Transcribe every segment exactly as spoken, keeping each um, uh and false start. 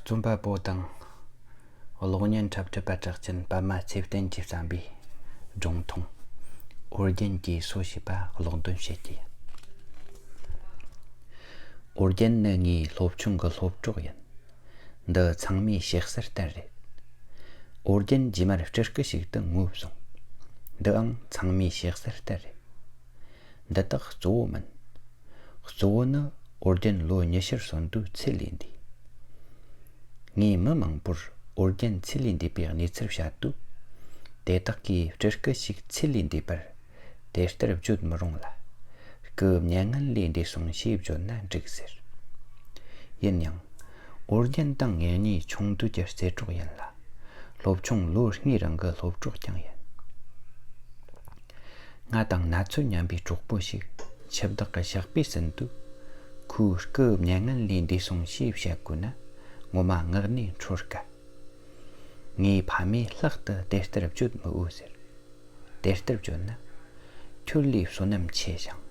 རྩོམ་པ་པོ་དང་གློག་བརྙན་འཁྲབ་ཁྲིད་པ་གྲགས་ཅན་པདྨ་ཚེ་བརྟན་གྱིས་བརྩམས་པའི་སྒྲུང་ཐུང་། ཨོ་རྒྱན་གྱི་སོ་ཞེས་པ་ཀློག་འདོན་བྱེད་ཀྱི་ཡིན། ཨོ་རྒྱན་ནི་ངའི་སློབ་ཆུང་གི་སློབ་གྲོགས་ཡིན། འདི་ཚང་མའི་ཞེ་གསར་ལྟར་རེད། ཨོ་རྒྱན་རྗེས་མར་སྤྲུལ་སྐུ་ཞིག་ཏུ་ངོས་བཟུང་། འདིའང་ཚང་མའི་ཞེ་གསར་ལྟར་རེད། འདི་དག་གཙོ་བོ་མིན། གཙོ་བོ་ནི་ཨོ་རྒྱན་ལོ་ཉི་ཤུར་སོན་དུས་ཚེ་ལས་འདས། ངས་མི་མང་པོར་ཨོ་རྒྱན་ཚེ་ལས་འདས་པའི་གནས་ཚུལ་བཤད་དུས། དེ་དག་གིས་སྤྲུལ་སྐུ་ཞིག་ཚེ་ལས་འདས་པར་དེ་ལྟར་བརྗོད་མི་རུང་ལ། སྐུ་མྱ་ངན་ལས་འདས་སོང་ཞེས་བརྗོད་ན་འགྲིག་ཟེར། ཡིན་ཡང་། ཨོ་རྒྱན་དང་ངེད་གཉིས་ཆུང་དུས་ཀྱི་རྩེད་གྲོགས་ཡིན་ལ། སློབ་ཆུང་ལོ་ལྔའི་རིང་གི་སློབ་གྲོགས་ཀྱང་ཡིན། ང་དང་ན་ཚོད་མཉམ་པའི་གྲོགས་པོ་ཞིག་འཆི་བདག་གི་ཞགས་པས་ཟིན་དུས། ཁོའི་སྐུ་མྱ་ངན་ལས་འདས་སོང་ཞེས་བཤད་དགོས་ན་ངོ་མ་ངག་ནས་འཕྲོ་དཀའ། ངའི་ཕ་མས་ལྷག་ཏུ་དེ་ལྟར་བརྗོད་མི་འོས་ཟེར། དེ་ལྟར་བརྗོད་ན། ཁྱོད་ལས་བསོད་ནམས་ཆེ་ཞིང་།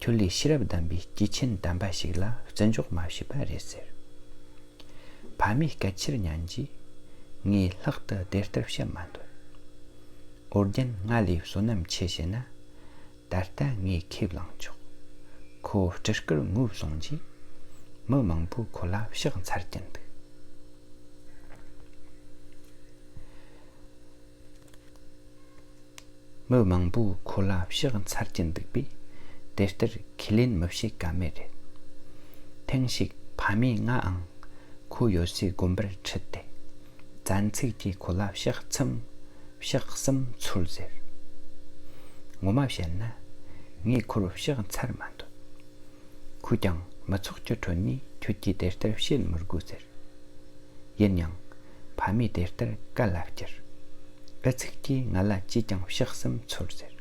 ཁྱོད་ལས་ཤེས་རབ་ལྡན་པའི་སྐྱེས་ཆེན་དམ་པ་ཞིག་ལ་བརྩི་འཇོག་མ་བྱས་པ་རེད་ཟེར། ཕ་མའི་སྐད་ཆར་ཉན་རྗེས། ངས་ལྷག་ཏུ་དེ་ལྟར་བཤད་མ་འདོད། ཨོ་རྒྱན་ང་ལས་བསོད་ནམས་ཆེ་ཞེ་ན། ད་ལྟ་ངས་ཁས་བླངས་ཆོག། ཁོ་སྤྲུལ་སྐུར་ངོས་བཟུང་རྗེས། མི་མང་པོས་ཁོ་ལ་ཕྱག་འཚལ་གྱིན་འདུག། མི་མང་པོས་ཁོ་ལ་ཕྱག་འཚལ་གྱིན་འདུག་པས། དེ་ལྟར་ཁས་ལེན་མི་བྱེད་ཀ་མེད་རེད། ཐེངས་ཤིག་ཕ་མས་ངའང་ཁོ་ཡོད་སའི་དགོན་པར་ཁྲིད་དེ། བཙན་ཚུགས་ཀྱིས་ཁོ་ལ་ཕྱག་མཚམས་ཕྱག་གསུམ་འཚོལ་ཟེར། ངོ་མ་བཤད་ན། ངས་ཁོར་ཕྱག་འཚལ་མ་འདོད། ཁོས་ཀྱང་མི་ཚོགས་ཀྱི་ཁྲོད་ནས་ཁྱོད་ཀྱིས་དེ་ལྟར་བྱེད་མི་དགོས་ཟེར། ཡིན་ཡང་། ཕ་མས་དེ་ལྟར་ག་ལ་བསྐྱུར། ཨུ་ཚུགས་ཀྱིས་ང་ལ་ཅིས་ཀྱང་ཕྱག་གསུམ་འཚོལ་ཟེར།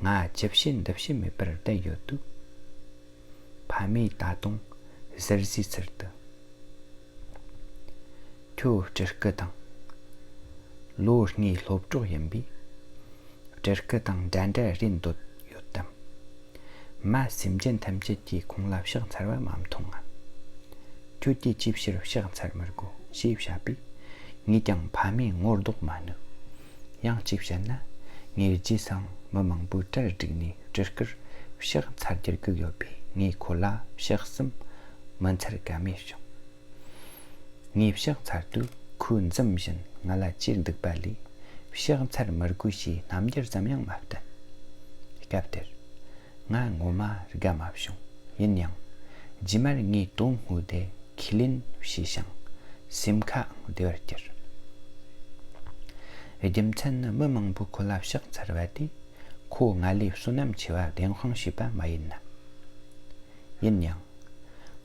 ང་ཅི་བྱེད་འདི་བྱེད་མེད་པར་བསྡད་ཡོད་དུས། ཕ་མས་ད་དུང་ཟུར་ཟའི་ཚུལ་དུ། ཁྱོད་སྤྲུལ་སྐུ་དང་། ལོ་ལྔའི་སློབ་གྲོགས་ཡིན་པས། སྤྲུལ་སྐུ་དང་འདྲ་འདྲ་རེད་འདོད་ཡོད་དམ། མ་སེམས་ཅན་ཐམས་ཅད་ཀྱིས་ཁོང་ལ་ཕྱག་འཚལ་བ་མ་མཐོང་ངམ། ཁྱོད་ཀྱིས་ཅིའི་ཕྱིར་ཕྱག་འཚལ་མི་དགོས་ཞེས་བཤད་པས། ངས་ཀྱང་ཕ་མའི་ངོ་ཟློག་མ་ནུས། ཡང་གཅིག་བཤད་ན། ངས་རྗེས་སུའང་མི་མང་པོའི་གྲལ་བསྒྲིགས་ནས་སྤྲུལ་སྐུར་ཕྱག་འཚལ་རྒྱུར་བསྒུགས་ཡོད་པས། ངས་ཁོ་ལ་ཕྱག་གསུམ་མི་འཚལ་ཀ་མེད་བྱུང་། ངས་ཕྱག་འཚལ་དུས་ཁོས་འཛུམ་བཞིན་ང་ལ་ཅེར་འདུག་པ་ལས། ཕྱག་འཚལ་མི་དགོས་ཞེས་རྣམ་འགྱུར་ཙམ་ཡང་མ་བསྟན། སྐབས་དེར། ང་ངོ་མ་དགའ་མ་བྱུང་། ཡིན་ཡང་། རྗེས་མར་ངས་དོན་དངོས་དེ་ཁས་ལེན་བྱས་ཤིང་། སེམས་ཁའང་བདེ་བར་གྱུར། རྒྱུ་མཚན་ནི། མི་མང་པོས་ཁོ་ལ་ཕྱག་འཚལ་བ་དེས། ཁོ་ང་ལས་བསོད་ནམས་ཆེ་བ་བདེན་དཔང་བྱས་པ་མ་ཡིན་ནམ། ཡིན་ཡང་།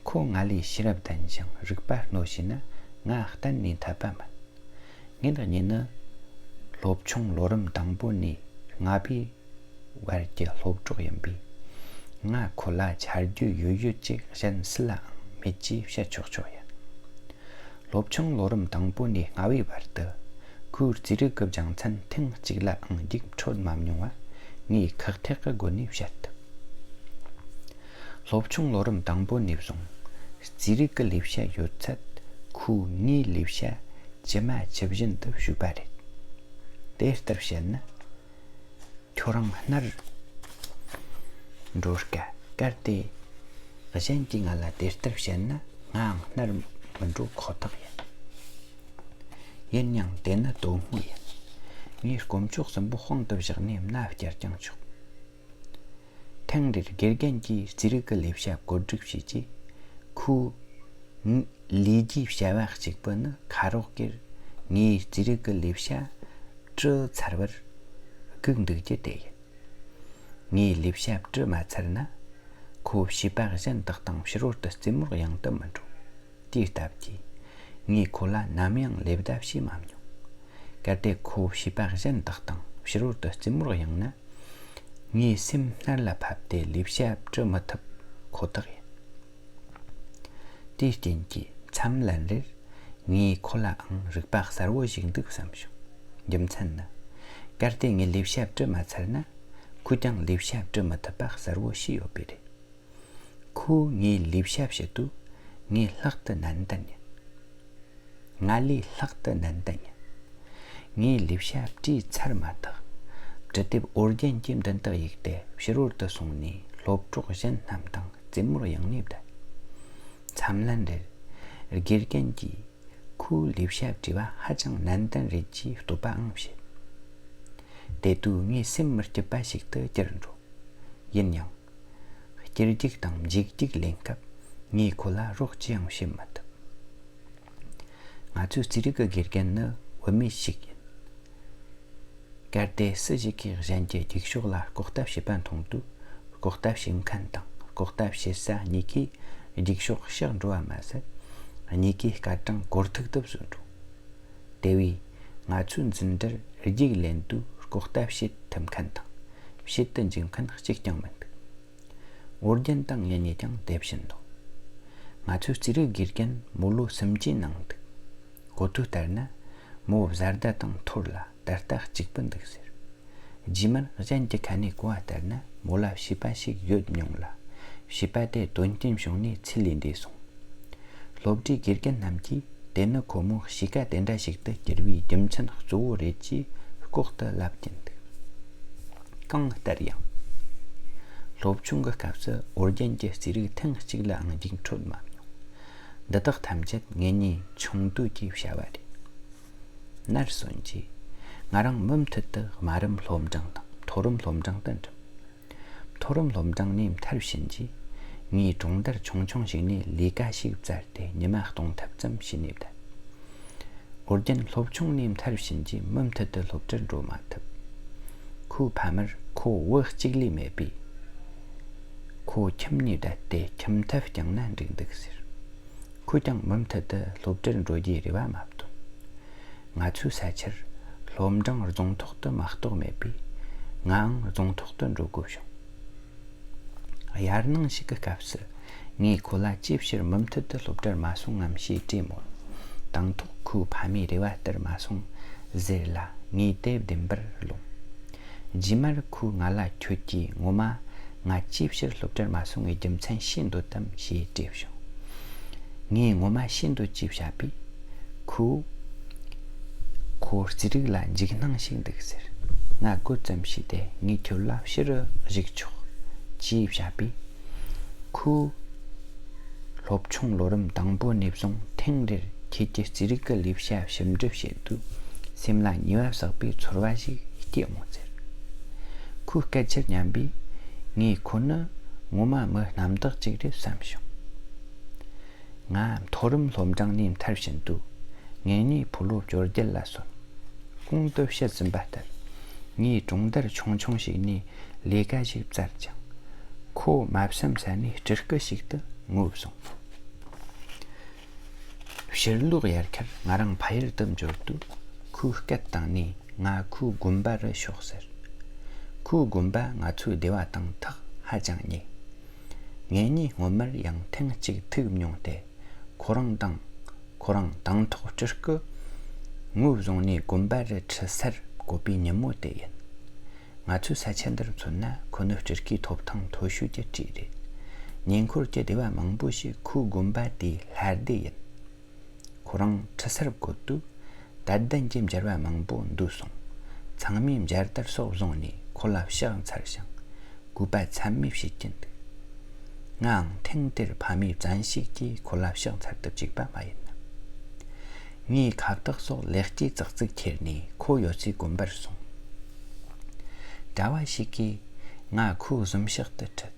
ཁོ་ང་ལས་ཤེས་རབ་ལྡན་ཞིང་རིག་པ་རྣོ་ཞེ་ན། ང་གཏན་ནས་འཐད་པ་མིན། ངེད་གཉིས་ནི་སློབ་ཆུང་ལོ་རིམ་དང་པོ་ནས་ལྔ་པའི་བར་གྱི་སློབ་གྲོགས་ཡིན་པས། ང་ཁོ་ལ་ཆ་རྒྱུས་ཡོད་ཡོད་ཅིག་གཞན་སུ་ལའང་མེད་ཅེས་བཤད་ཆོག་ཆོག་ཡིན། སློབ་ཆུང་ལོ་རིམ་དང་པོ་ནས་ལྔ་བའི་བར་དུ། ཁོའི་རྩིས་རིག་གི་རྒྱུ་མཚན་ཐེངས་གཅིག་ལའང་རྒྱུགས་འཕྲོད་མ་མྱོང་བ། ངས་ཁག་ཐེག་གི་སྒོ་ནས་བཤད་ཐུབ། སློབ་ཆུང་ལོ་རིམ་དང་པོ་ནས་བཟུང་། རྩིས་རིག་གི་ལས་བྱ་ཡོད་ཚད། ཁོས་ངའི་ལས་བྱ་ཇི་མ་ཇི་བཞིན་དུ་བྱས་པ་རེད། དེ་ལྟར་བཤད་ན། ཁྱོད་རང་སྔར་འགྲོ་དཀའ། གལ་ཏེ་གཞན་གྱིས་ང་ལ་དེ་ལྟར་བཤད་ན། ངའང་སྔར་མི་འགྲོ་ཁོ་ཐག་ཡིན། ཡིན་ཡང་དེ་ནི་དོན་དངོས་ཡིན། ངས་དཀོན་མཆོག་གསུམ་པོ་དཔང་དུ་བཞག་ནས་མནའ་བསྐྱལ་ཀྱང་ཆོག། ཐེངས་རེར་དགེ་རྒན་གྱིས་རྩིས་རིག་གི་ལས་བྱ་བཀོད་སྒྲིག་བྱས་རྗེས། ཁོས་ལས་རྒྱུའི་བྱ་བ་གཅིག་པུ་ནི་ཁ་རོག་གེར་ངའི་རྩིས་རིག་གི་ལས་བྱ་བྲི་ཚར་བར་སྒུག་འདུག་རྒྱུ་དེ་ཡིན། ངའི་ལས་བྱ་བྲི་མ་ཚར་ན། ཁོ་བྱིས་པ་གཞན་དག་དང་ཕྱི་རོལ་དུ་རྩེད་མོར་གཡེང་དུ་མི་འགྲོ། དེའི་སྟབས་ཀྱིས། ངས་ཁོ་ལ་ནམ་ཡང་ལེ་བདའ་བྱས་མ་མྱོང་། གལ་ཏེ་ཁོ་བྱིས་པ་གཞན་དག་དང་ཕྱི་རོལ་དུ་རྩེད་མོར་གཡེང་ན། ངའི་སེམས་སྣར་ལ་ཕབ་སྟེ་ལས་བྱ་བྲི་མི་ཐུབ་ཁོ་ཐག་ཡིན། དེའི་རྐྱེན་གྱིས་མཚམས་ལན་རེར་ངས་ཁོ་ལའང་རིག་པ་གསལ་བོ་ཞིག་འདུག་བསམ་བྱུང་། རྒྱུ་མཚན་ནི། གལ་ཏེ་ངས་ལས་བྱ་བྲི་མ་ཚར་ན། ཁོས་ཀྱང་ལས་བྱ་བྲི་མི་ཐུབ་པ་གསལ་བོ་ཤེས་ཡོད་པས་རེད། ཁོས་ངའི་ལས་བྱ་བྱེད་དུས། ངས་ལྷག་ཏུ་ནན་ཏན་ཡིན། ང་ལས་ལྷག་ཏུ་ནན་ཏན་ཡིན། ངས་ལས་བྱ་བྲིས་ཚར་མ་ཐག་འབྲི་དེབ་ཨོ་རྒྱན་གྱི་མདུན་དུ་གཡུགས་ཏེ་ཕྱི་རོལ་དུ་སོང་ནས་སློབ་གྲོགས་གཞན་རྣམས་དང་རྩེད་མོར་ཡང་ནས་བསྡད། མཚམས་ལན་རེར་དགེ་རྒན་གྱིས་ཁོའི་ལས་བྱ་བྲིས་པ་ཧ་ཅང་ནན་ཏན་རེད་ཅེས་བསྟོད་པའང་བྱེད། དེ་དུས་ངའི་སེམས་མི་སྐྱིད་པ་ཞིག་ཏུ་གྱུར་འགྲོ། ཡིན་ཡང་། སྐྱིད་རྒྱུགས་དང་འཇིགས་རྒྱུགས་ལེན་སྐབས་ངས་ཁོ་ལ་རོགས་ཅི་ཡང་བྱེད་མི་ཐུབ། ང་ཚོའི་རྩིས་རིག་གི་དགེ་རྒན་ནི་བུད་མེད་ཞིག་ཡིན། གལ་ཏེ་སུ་ཞིག་གིས་གཞན་གྱི་རྒྱུགས་ཤོག་ལ་ལྐོག་ལྟ་བྱེད་པ་མཐོང་དུས་ལྐོག་ལྟ་བྱེད་མཁན་དང་ལྐོག་ལྟ་བྱེད་ས་གཉིས་ཀས་རྒྱུགས་ཤོག་གཤགས་འགྲོ་བ་མ་ཟད། གཉིས་ཀའི་སྐར་གྲངས་གོར་ཐིག་ཏུ་བཟོས་འགྲོ། དེ་བས་ང་ཚོའི་འཛིན་གྲྭར་རྒྱུགས་ལེན་དུས་ལྐོག་ལྟ་བྱེད་ཐུབ་མཁན་དང་བྱེད་དུ་འཇུག་མཁན་གཅིག་ཀྱང་མི་འདུག་ཨོ་རྒྱན་དང་ངེད་གཉིས་ཀྱང་དེ་བཞིན་འདུག་ང་ཚོའི་རྩིས་རིག་དགེ་རྒན་མོ་ལོ་སུམ་ཅུའི་ནང་འདུག་གོ་ཐོས་ལྟར་ན་མོ་བཟའ་ཟླ་དང་འཐོར་ལ་ད་ལྟ་གཅིག་པུ་འདུག་ཟེར། རྗེས་མར་གཞན་གྱི་ཁ་ནས་གོ་བ་ལྟར་ན་མོ་ལ་བྱིས་པ་ཞིག་ཡོད་མྱོང་ལ། བྱིས་པ་དེ་དོན་རྐྱེན་བྱུང་ནས་ཚེ་ལས་འདས་སོང་། སློབ་གྲྭའི་དགེ་རྒན་རྣམས་ཀྱིས་དེ་ནི་ཁོ་མོའི་གཤིས་ཀ་དེ་འདྲ་ཞིག་ཏུ་གྱུར་བའི་རྒྱུ་མཚན་གཙོ་བོ་རེད་ཅེས་ལྐོག་ཏུ་ལབ་ཀྱིན་འདུག་གང་ལྟར་ཡང་། སློབ་ཆུང་གི་སྐབས་སུ་ཨོ་རྒྱན་གྱི་རྩིས་རིག་ཐེངས་གཅིག་ལའང་རྒྱུགས་འཕྲོད་མ་མྱོང་། འདི་དག་ཐམས་ཅད་ངེད་གཉིས་ཆུང་དུས་ཀྱི་བྱ་བ་རེད། ནར་སོན་རྗེས་ང་རང་མུ་མཐུད་དུ་དམའ་རིམ་སློབ་འབྲིང་དང་མཐོ་རིམ་སློབ་འབྲིང་དུ་འགྲིམ། མཐོ་རིམ་སློབ་འབྲིང་ནས་མཐར་ཕྱིན་རྗེས་ངས་གྲོང་རྡལ་ཆུང་ཆུང་ཞིག་ནས་ལས་ཀ་ཞིག་བཙལ་ཏེ་ཉི་མ་གཏོང་ཐབས་ཙམ་བྱས་ནས་བསྡད། ཨོ་རྒྱན་སློབ་ཆུང་ནས་མཐར་ཕྱིན་རྗེས་མུ་མཐུད་དུ་སློབ་གྲྭར་འགྲོ་མ་ཐུབ། ཁོའི་ཕ་མར་ཁོ་བུ་གཅིག་ལས་མེད་པས། ཁོ་ཁྱིམ་ནས་བསྡད་དེ་ཁྱིམ་ཐབ་བསྐྱངས་ན་འགྲིག་འདུག་ཟེར། ཁོས་ཀྱང་མུ་མཐུད་དུ་སློབ་གྲྭར་འགྲོ་རྒྱུའི་རེ་བ་མ་བཏོན། ང་ཚོའི་ས་ཆར་སློབ་འབྲིང་རྫོང་ཐོག་ཏུ་མ་གཏོགས་མེད་པས། ངའང་རྫོང་ཐོག་ཏུ་འགྲོ་དགོས་བྱུང་། དབྱར་གནང་ཞིག་གི་སྐབས་སུ་ངས་ཁོ་ལ་ཅིའི་ཕྱིར་མུ་མཐུད་དུ་སློབ་གྲྭར་མ་སོང་ངམ་ཞེས་དྲིས་མོད། དང་ཐོག་ཁོའི་ཕ་མའི་རེ་བ་ལྟར་མ་སོང་ཟེར་ལ་ངས་དེ་བདེན་པར་ལོངས། རྗེས་མར་ཁོས་ང་ལ་ཁྱོད་ཀྱིས་ངོ་མ་ང་ཅིའི་ཕྱིར་སློབ་གྲྭར་མ་སོང་བའི་རྒྱུ་མཚན་ཤེས་འདོད་དམ་ཞེས་དྲིས་བྱུང་། ངས་ངོ་མ་ཤེས་འདོད་ཀྱིས་བཤད་པས། ཁོས། ཁོ་རྩིས་རིག་ལ་འཇིགས་སྣང་ཞིག་འདུག་ཟེར། ང་དགོད་ཙམ་བྱས་ཏེ་ངས་ཁྱོད་ལ་ཕྱིར་གཞུག་ཆོག་ཅེས་བཤད་པས། ཁོས། སློབ་ཆུང་ལོ་རིམ་དང་པོ་ནས་བཟུང་ཐེངས་རེར་ཁྱེད་ཀྱི་རྩིས་རིག་གི་ལས་བྱ་ཞིབ་འབྲི་བྱེད་དུས་སེམས་ལ་ཉེས་པ་བསགས་པའི་ཚོར་བ་ཞིག་སྐྱེས་འོང་ཟེར། ཁོའི་སྐད་ཆར་སྙམ་པས་ངས་ཁོ་ནི་ངོ་མ་མི་རྣམ་དག་ཅིག་རེད་བསམ་བྱུང་། ང་མཐོ་རིམ་སློབ་འབྲིང་ནས་མཐར་ཕྱིན་དུས་ངེད་གཉིས་ཕོ་ལོ་བཅོ་བརྒྱད་ལ་སོན། གོང་དུ་བཤད་ཟིན་པ་ལྟར་ངས་གྲོང་རྡལ་ཆུང་ཆུང་ཞིག་ནས་ལས་ཀ་ཞིག་བཙལ་ཅིང་། ཁོ་མ་བསམ་ས་ནས་སྤྲུལ་སྐུ་ཞིག་ཏུ་ངོ་བཟུང་། ཕྱིར་ལོག་ཡར་ཁར་ང་རང་ཕ་ཡུལ་དུ་འབྱོར་དུས་ཁོའི་སྐད་བཏང་ནས་ང་ཁོའི་དགོན་པ་རུ་ཤོག་ཟེར། ཁོའི་དགོན་པ་ང་ཚོའི་སྡེ་བ་དང་ཐག་ཧ་ཅང་ཉེ། ངེད་གཉིས་སྔོན་མར་ཡང་ཐེངས་གཅིག་ཐུག་མྱོང་སྟེ། ཁོ་རང་དང་ཁོ་རང་དང་ཐོག་སྤྲུལ་སྐུ་ངོ་བཟུང་ནས་དགོན་པ་རུ་ཁྲིད་སར་བཀོད་པའི་ཉིན་མོ་དེ་ཡིན། ང་ཚོའི་ས་ཆ་འདིར་མཚོན་ན་ཁོ་ནི་སྤྲུལ་སྐུའི་ཐོབ་ཐང་མཐོ་ཤོས་ཀྱི་གྲས་རེད། ཉེ་འཁོར་གྱི་སྡེ་བ་མང་པོ་ཞིག་ཁོའི་དགོན་པ་དེའི་ལྷ་སྡེ་ཡིན། ཁོ་རང་ཁྲི་སར་བཀོད་དུས་དད་ལྡན་གྱི་མཇལ་བ་མང་པོ་འདུས་སོང་། ཚང་མས་མཇལ་དར་སོགས་བཟུང་ནས་ཁོ་ལ་ཕྱག་འཚལ་ཞིང་གུས་པ་ཚད་མེད་བྱེད་ཀྱིན་འདུག་ངའང་ཐེངས་དེར་ཕ་མའི་བཙན་ཤུགས་ཀྱིས་ཁོ་ལ་ཕྱག་འཚལ་དུ་བཅུག་པ་མ་ཡིན་ནམ། ངས་ཁ་བཏགས་སོགས་ལེགས་སྐྱེས་ཙག་ཙིག་ཁྱེར་ནས་ཁོ་ཡོད་སའི་དགོན་པར་སོང་། གྲྭ་བ་ཞིག་གིས་ང་ཁོའི་གཟིམ་ཤག་ཏུ་ཁྲིད།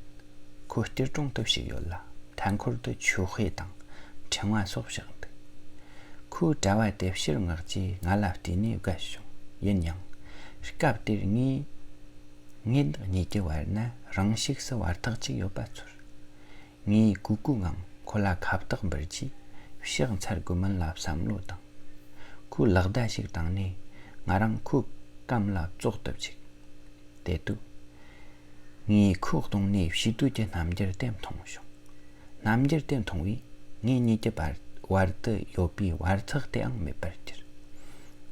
ཁོ་སྐྱིལ་ཀྲུང་དུ་བཞུགས་ཡོད་ལ་མཐའ་འཁོར་དུ་ཆོས་དཔེ་དང་ཕྲེང་བ་སོགས་བཞག་འདུག་ཁོས་གྲྭ་བ་དེ་ཕྱིར་མངགས་རྗེས་ང་ལ་བལྟས་ནས་དགའ་བྱུང་། ཡིན་ཡང་། སྐབས་དེར་ངས་ངེད་གཉིས་ཀྱི་བར་ན་རང་ཤུགས་སུ་བར་ཐག་ཅིག་ཡོད་པ་ཚོར། ངས་གུས་གུས་ངང་ཁོ་ལ་ཁ་བཏགས་འབུལ་རྗེས་ཕྱག་འཚལ་དགོས་མིན་ལ་བསམ་བློ་བཏང་། ཁོས་ལག་བརྡ་ཞིག་བཏང་ནས་ང་རང་ཁོའི་གམ་ལ་ཙོག་ཏུ་བཅུག་དེ་དུས། ངས་ཁོའི་གདོང་ནས་བྱིས་དུས་ཀྱི་རྣམ་འགྱུར་དེ་མཐོང་བྱུང་། རྣམ་འགྱུར་དེ་མཐོང་བས་ངེད་གཉིས་ཀྱི་བར་བར་དུ་ཡོད་པའི་བར་ཐག་དེའང་མེད་པར་གྱུར།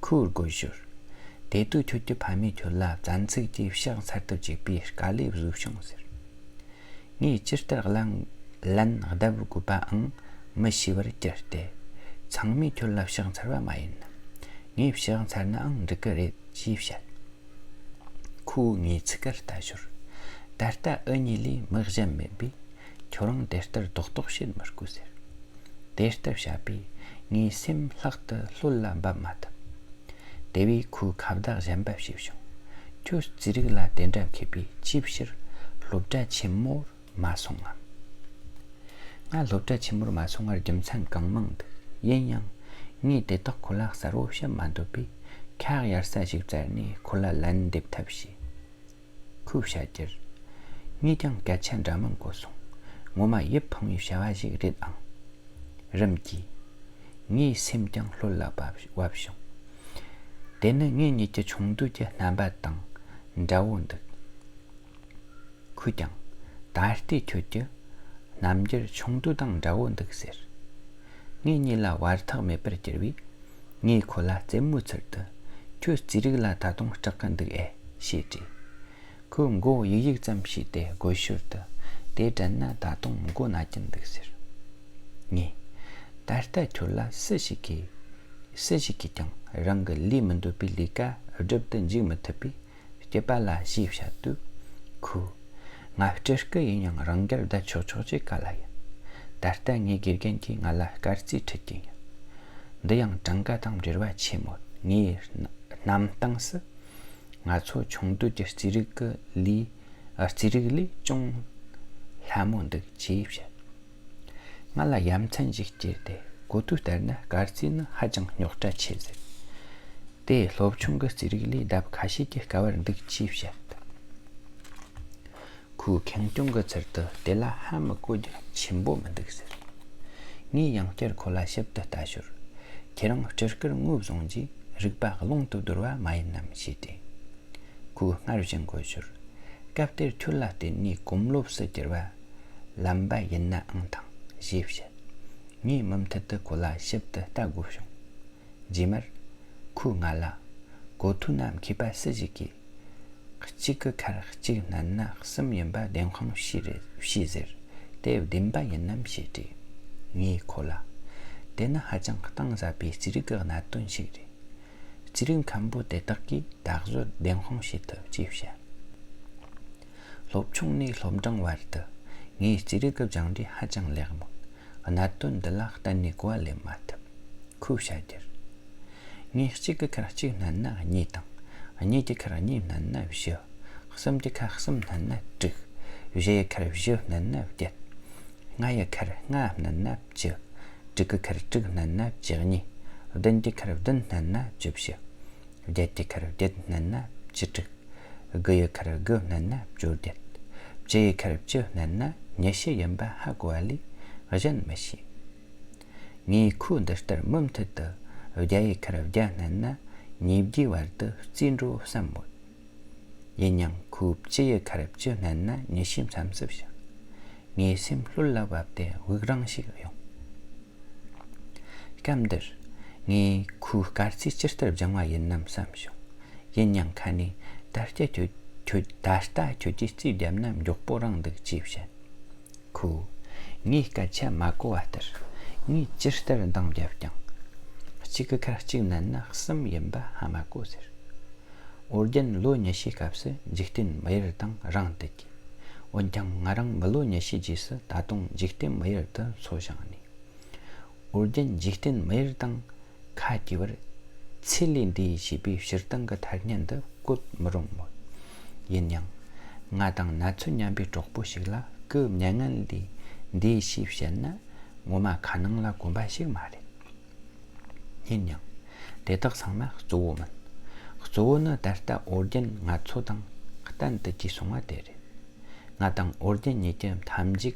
ཁོས་དགོད་ཞོར། དེ་དུས་ཁྱོད་ཀྱི་ཕ་མས་ཁྱོད་ལ་བཙན་ཚུགས་ཀྱིས་ཕྱག་འཚལ་དུ་བཅུག་པའི་དཀའ་ལས་བཟོས་བྱུང་ཟེར། ངས་ཇི་ལྟར་ལན་ལན་གདབ་དགོས་པའང་ མི་ཤེས་པར་གྱུར་ཏེ། ཚང་མས་ཁྱོད་ལ་ཕྱག་འཚལ་བ་མ་ཡིན་ནམ། ངས་ཕྱག་འཚལ་ནའང་འགྲིག་གི་རེད་ཅེས་བཤད། ཁོས་ངའི་ཚིག་ཁར་ལྟ་ཞོར། ད་ལྟ་འུ་གཉིས་ལས་མི་གཞན་མེད་པས། ཁྱོད་རང་དེ་ལྟར་རྡོག་རྡོག་བྱེད་མི་དགོས་ཟེར། དེ་ལྟར་བཤད་པས་ངའི་སེམས་ལྷག་ཏུ་ལྷོད་ལ་འབབ་མ་ཐུབ། དེ་བས་ཁོས་ཁ་བརྡ་གཞན་པ་བྱས་བྱུང་། ཁྱོད་རྩིས་རིག་ལ་དེ་འདྲ་མཁས་པས་ཅིའི་ཕྱིར་སློབ་གྲྭ་ཆེན་མོར་མ་སོང་ངམ། ང་སློབ་གྲྭ་ཆེན་མོར་མ་སོང་བར་རྒྱུ་མཚན་གང་མང་འདུག། ཡིན་ཡང་། ངས་དེ་དག་ཁོ་ལ་གསལ་བོ་བཤད་མ་འདོད་པས། ཁ་གཡར་ས་ཞིག་བཙལ་ནས་ཁོ་ལ་ལན་འདེབས་ཐབས་བྱས། ཁོས་བཤད་རྒྱུར། ངས་ཀྱང་སྐད་ཆ་འདྲ་མིན་གོ་སོང་། ངོ་མ་ཡིད་ཕངས་པའི་བྱ་བ་ཞིག་རེད་ཨང་། རིམ་གྱིས། ངའི་སེམས་ཀྱང་ལྷོད་ལ་བབས་བབས་བྱུང་། དེ་ནི་ངེད་གཉིས་ཀྱི་ཆུང་དུས་ཀྱི་རྣམ་པ་དང་འདྲ་བོ་འདུག། ཁོས་ཀྱང་། ད་ལྟའི་ཁྱོད་ཀྱི་རྣམ་འགྱུར་ཆུང་དུས་དང་འདྲ་བོ་འདུག་ཟེར། ངེད་གཉིས་ལ་བར་ཐག་མེད་པར་གྱུར་བས། ངས་ཁོ་ལ་རྩེད་མོའི་ཚུལ་དུ། ཁྱོད་རྩིས་རིག་ལ་ད་དུང་སྐྲག་གི་འདུག་ཨེ་ཞེས་དྲིས། ཁོས་མགོ་ཡིག་ཡིག་ཙམ་བྱས་ཏེ་དགོད་ཞོར་དུ། དེ་དྲན་ན་ད་དུང་མགོ་ན་གྱིན་འདུག་ཟེར། ངས། ད་ལྟ་ཁྱོད་ལ་སུ་ཞིག་གིས། སུ་ཞིག་གིས་ཀྱང་རང་གི་ལས་མི་འདོད་པའི་ལས་ཀ་སྒྲུབ་ཏུ་འཇུག་མི་ཐུབ་པས། སྐྱིད་པ་ལ་ཞེས་བཤད་དུས། ཁོས། ང་སྤྲུལ་སྐུ་ཡིན་ཡང་རང་དགར་བསྡད་ཆོག་ཆོག་ཅིག་ག་ལ་ཡིན། ད་ལྟ་ངའི་དགེ་རྒན་གྱིས་ང་ལ་སྐར་རྩིས་ཁྲིད་ཀྱིན་ཡོད། འདི་ཡང་གྲངས་ཀ་དང་འབྲེལ་བ་ཆེན་མོད། ངའི་རྣམ་སྟངས་སུ། ང་ཚོ་ཆུང་དུས་ཀྱི་རྩིས་རིག་གི་ལས། ཨ། རྩིས་རིག་ལས་ཅུང་སླ་མོ་འདུག་ཅེས་བཤད། ང་ལ་ཡ་མཚན་ཞིག་སྐྱེས་ཏེ། གོ་ཐོས་ལྟར་ན་སྐར་རྩིས་ནི་ཧ་ཅང་རྙོག་དྲ་ཆེ་ཟེར། དེ་སློབ་ཆུང་གི་རྩིས་རིག་ལས་ལྡབ་ཁ་ཤས་ཀྱིས་དཀའ་བར་འདུག་ཅེས་བཤད། ཁོས་ཁེངས་སྐྱུང་གི་ཚུལ་དུ། དེ་ལ་ཧ་མི་གོ་རྒྱུ་ཆེན་པོ་མི་འདུག་ཟེར། ངས་ཡང་བསྐྱར་ཁོ་ལ་ཞིབ་ཏུ་ལྟ་ཞོར། ཁྱེད་རང་སྤྲུལ་སྐུར་ངོས་བཟུང་རྗེས་རིག་པ་ཀློང་དུ་བརྡོལ་བ་མ་ཡིན་ནམ་ཞེས་དྲིས། ཁོས་སྔར་བཞིན་དགོད་ཞོར། སྐབས་དེར་ཁྱོད་ལ་བརྟེན་ནས་གོམས་ལོབས་སུ་གྱུར་བ་ལམ་པ་ཡིན་ནའང་ཐང་ཞེས་བཤད། ངས་མུ་མཐུད་དུ་ཁོ་ལ་ཞིབ་ཏུ་ལྟ་དགོས་བྱུང་། རྗེས་མར། ཁོས་ང་ལ། གོ་ཐོས་ན་མཁས་པ་སུ་ཞིག་གིས། གཅིག་གི་ཁར་གཅིག་བསྣན་ན་གསུམ་ཡིན་པ་བདེན་དཔང་བྱས་རེད། བྱས་ཟེར། དེ་བདེན་པ་ཡིན་ནམ་ཞེས་དྲིས། ངས་ཁོ་ལ། དེ་ནི་ཧ་ཅང་གཏིང་ཟབ་པའི་རྩིས་རིག་གི་གནད་དོན་ཞིག་རེད། རྩིས་རིག་མཁན་པོ་དེ་དག་གིས་ད་གཟོད་བདེན་དཔང་བྱེད་ཐུབ་ཅེས་བཤད། སློབ་ཆུང་ནས་སློབ་འབྲིང་བར་དུ་ངའི་རྩིས་རིག་གི་སྦྱངས་འབྲས་ཧ་ཅང་ལེགས་མོད། གནད་དོན་འདི་ལ་གཏན་ནས་གོ་བ་ལེན་མ་ཐུབ། ཁོས་བཤད་རྒྱུར། ངས་གཅིག་གི་ཁར་གཅིག་བསྣན་ན་གཉིས་དང་། གཉིས་ཀྱི་ཁར་གཉིས་བསྣན་ན་བཞི། གསུམ་གྱི་ཁར་གསུམ་བསྣན་ན་དྲུག། བཞི་ཡི་ཁར་བཞི་བསྣན་ན་བརྒྱད། ལྔ་ཡི་ཁར་ལྔ་བསྣན་ན་བཅུ། དྲུག་གི་ཁར་དྲུག་བསྣན་ན་བཅུ་གཉིས། བདུན་གྱི་ཁར་བདུན་བསྣན་ན་བཅུ་བཞི། བརྒྱད་ཀྱི་ཁར་བརྒྱད་བསྣན་ན་བཅུ་དྲུག། དགུ་ཡི་ཁར་དགུ་བསྣན་ན་བཅོ་བརྒྱད། བཅུ་ཡི་ཁར་བཅུ་བསྣན་ན་ཉི་ཤུ་ཡིན་པ་ཧ་གོ་བ་ལས་གཞན་མི་ཤེས། ངས་ཁོས་འདི་ལྟར་མུ་མཐུད་དུ་བརྒྱ་ཡི་ཁར་བརྒྱ་བསྣན་ན་ཉིས་བརྒྱའི་བར་དུ་རྩིས་འགྲོ་བསམ་མོད། ཡིན་ཡང་ཁོས་བཅུ་ཡི་ཁར་བཅུ་བསྣན་ན་ཉི་ཤུའི་མཚམས་སུ་བཞག། ངའི་སེམས་ལྷོད་ལ་བབས་ཏེ་དབུགས་རིང་ཞིག་ཡོང་། སྐབས་འདིར་ངས་ཁོའི་སྐར་རྩིས་ཇི་ལྟར་སྦྱངས་པ་ཡིན་ནམ་བསམ་བྱུང་། ཡིན་ཡང་ཁ་ནས་ད་ལྟ་ཁྱོད་ཁྱོད་ད་ལྟ་ཁྱོད་ཀྱིས་རྩིས་བརྒྱབ་ན་མགྱོགས་པོ་རིང་འདུག་ཅེས་བཤད། ཁོས་ངའི་སྐད་ཆ་མ་གོ་བ་ལྟར་ངས་ཇི་ལྟར་འདང་བརྒྱབ་ཀྱང་། གཅིག་གི་ཁར་གཅིག་བསྣན་ན་གསུམ་ཡིན་པ་ཧ་མ་གོ་ཟེར། ཨོ་རྒྱན་ལོ་ཉི་ཤུའི་སྐབས་སུ་འཇིག་རྟེན་མི་ཡུལ་དང་རིང་དུ་གྱེས། འོན་ཀྱང་ང་རང་མི་ལོ་ཉི་ཤུའི་རྗེས་སུ་ད་དུང་འཇིག་རྟེན་མི་ཡུལ་དུ་འཚོ་བཞིན་ནས། ཨོ་རྒྱན་འཇིག་རྟེན་མི་ཡུལ་དང་ཁ་གྱེས་པར་ཚེ་ལས་འདས་ཞེས་པའི་སྤྱིར་བཏང་གི་ཐ་སྙད་འདི་བཀོད་མི་རུང་མོད། ཡིན་ཡང་། ང་དང་ན་ཚོད་མཉམ་པའི་གྲོགས་པོ་ཞིག་ལ་སྐུ་མྱ་ངན་ལས་འདས་ཞེས་བཤད་ན་ངོ་མ་ཁ་ནང་ལ་གོམས་པ་ཞིག་མ་རེད། ཡིན་ཡང་། དེ་དག་ཚང་མ་གཙོ་བོ་མིན། གཙོ་བོ་ནི་ད་ལྟ་ཨོ་རྒྱན་ང་ཚོ་དང་གཏན་དུ་གྱེས་སོང་བ་དེ་རེད། ང་དང་ཨོ་རྒྱན་གཉིས་ཀྱི་མཐའ་མཇུག་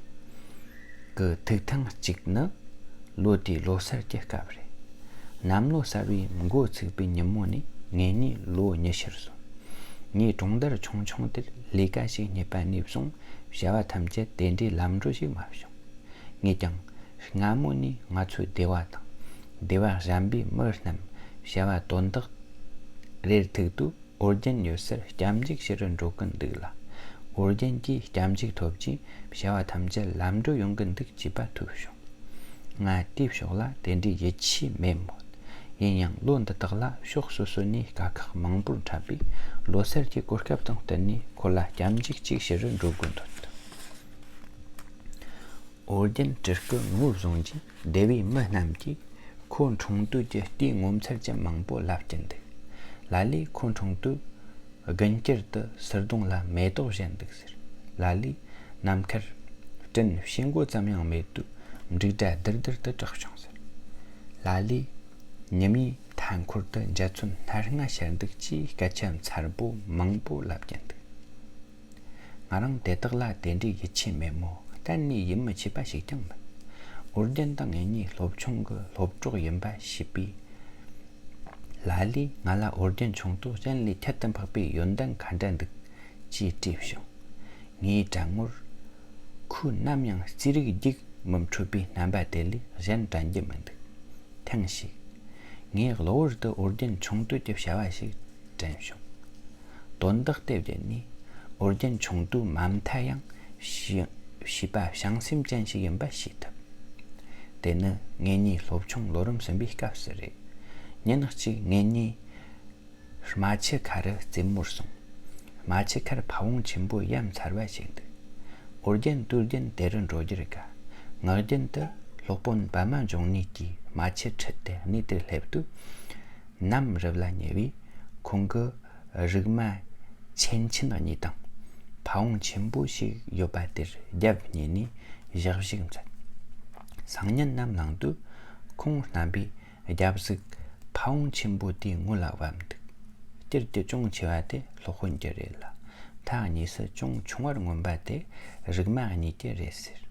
གི་ཐུག་ཐེངས་གཅིག་ནི་ལོ་དེའི་ལོ་གསར་གྱི་སྐབས་རེད། གནམ་ལོ་གསར་བའི་འགོ་ཚུགས་པའི་ཉིན་མོ་ནས་ངེད་གཉིས་ལོ་ཉི་ཤུར་སོང་། ངས་གྲོང་རྡལ་ཆུང་ཆུང་དེར་ལས་ཀ་ཞིག་རྙེད་པ་ནས་བཟུང་བྱ་བ་ཐམས་ཅད་དེ་འདྲའི་ལམ་འགྲོ་ཞིག་མ་བྱུང་། ངས་ཀྱང་སྔ་མོ་ནས་ང་ཚོའི་སྡེ་བ་དང་སྡེ་བ་གཞན་པའི་མི་རྣམས་བྱ་བ་དོན་དག་རེར་ཐུག་དུས། ཨོ་རྒྱན་ཡོད་སར་སྐྱབས་འཇུག་ཞུ་རུ་འགྲོ་གི་འདུག་ལ། ཨོ་རྒྱན་གྱིས་སྐྱབས་འཇུག་ཐོབ་རྗེས་བྱ་བ་ཐམས་ཅད་ལམ་འགྲོ་ཡོང་གི་འདུག་ཅེས་པ་ཐོས་བྱུང་། ང་དེའི་ཕྱོགས་ལ་དེ་འདྲའི་ཡིད་ཆེས་མེད་མོད། ཡིན་ཡང་ལོ་འདི་དག་ལ་ཕྱོགས་སོ་སོ་ནས་དཀའ་ཁག་མང་པོར་འཕྲད་པས། ལོ་སར་གྱི་གོ་སྐབས་དང་བསྟུན་ནས་ཁོ་ལ་སྐྱབས་འཇུག་ཅིག་ཞུ་རུ་འགྲོ་དགོས་འདོད། ཨོ་རྒྱན་སྤྲུལ་སྐུ་ངོ་བོ་བཟུང་རྗེས་སྡེ་བའི་མི་རྣམས་ཀྱིས་ཁོ་འཁྲུངས་དུས་ཀྱི་ལྟས་ངོ་མཚར་ཅན་མང་པོ་ལབ་ཀྱིན་འདུག་ལ་ལས་ཁོ་འཁྲུངས་དུས་དགུན་དཀྱིལ་དུ་ཟུར་གདོང་ལ་མེ་ཏོག་བཞད་འདུག་ཟེར། ལ་ལས་ནམ་མཁར་སྤྲིན་ཕྱི་མགོ་ཙམ་ཡང་མེད་དུས་འབྲུག་སྒྲ་དིར་དིར་དུ་གྲགས་བྱུང་ཟེར། ལ་ལས་ཉི་མའི་མཐའ་འཁོར་དུ་འཇའ་ཚོན་སྣ་ལྔ་ཤར་འདུག་ཅེས་སྐད་ཆ་མཚར་པོ་མང་པོ་ལབ་ཀྱིན་འདུག་ང་རང་དེ་དག་ལ་དེ་འདྲའི་ཡིད་ཆེས་མེད་མོད། གཏན་ནས་ཡིད་མི་ཆེས་པ་ཞིག་ཀྱང་མིན། ཨོ་རྒྱན་དང་ངེད་གཉིས་སློབ་ཆུང་གི་སློབ་གྲོགས་ཡིན་པ་ཤེས་པས། ལ་ལས་ང་ལ་ཨོ་རྒྱན་ཆུང་དུས་གཞན་ལས་ཁྱད་དུ་འཕགས་པའི་ཡོན་ཏན་ག་འདྲ་འདུག་ཅེས་དྲིས་བྱུང་། ངའི་དྲན་ངོར་ཁོས་ནམ་ཡང་རྩིས་རིག་རྒྱུགས་མི་འཕྲོད་པའི་རྣམ་པ་དེ་ལས་གཞན་དྲན་རྒྱུ་མི་འདུག་ཐེངས་ཤིག་ངས་གློ་བུར་དུ་ཨོ་རྒྱན་ཆུང་དུས་ཀྱི་བྱ་བ་ཞིག་དྲན་བྱུང་། དོན་དག་དེ་བརྒྱུད་ནས་ཨོ་རྒྱན་ཆུང་དུས་མ་མཐའ་ཡང་བྱིས་བྱིས་པ་བྱང་སེམས་ཅན་ཞིག་ཡིན་པ་ཤེས་ཐུབ། དེ་ནི་ངེད་གཉིས་སློབ་ཆུང་ལོ་རིམ་གསུམ་པའི་སྐབས་སུ་རེད། ཉིན་གཅིག་ངེད་གཉིས་རྨ་ཆུ་ཁ་རུ་རྩེད་མོར་སོང་། རྨ་ཆུ་ཁར་ཕ་བོང་ཆེན་པོ་ཡ་མཚར་བ་ཞིག་འདུག་ཨོ་རྒྱན་དུས་རྒྱུན་དེ་རུ་འགྲོ་རྒྱུར་དགའ། ངག་རྒྱུན་དུ་སློབ་དཔོན་པདྨ་འབྱུང་གནས་ཀྱིས་རྨ་ཆུ་ཁྲིད་དེ་གནས་དེར་སླེབས་དུས། ནམ་རུབ་ལ་ཉེ་བས་ཁོང་གི་རིག་མ་ཆེན་ཆེན་གཉིས་དང་། ཕ་བོང་ཆེན་པོ་ཞིག་ཡོད་པ་དེར་རྒྱབ་བསྙེས་ནས་ཞག་ཞིག་འཛེགས། སང་ཉིན་ནམ་ལངས་དུས་ཁོང་རྣམ་པས་རྒྱབ་གཟུགས་ཕ་བོང་ཆེན་པོ་དེའི་ངོ་ལ་བབས་འདུག་སྤྱིར་གྱི་ཅུང་ཆེ་བ་དེ་སློབ་དཔོན་གྱི་རེད་ལ། མཐའ་གཉིས་སུ་ཅུང་ཆུང་བར་མངོན་པ་དེ་རིག་མ་གཉིས་ཀྱི་རེད་ཟེར།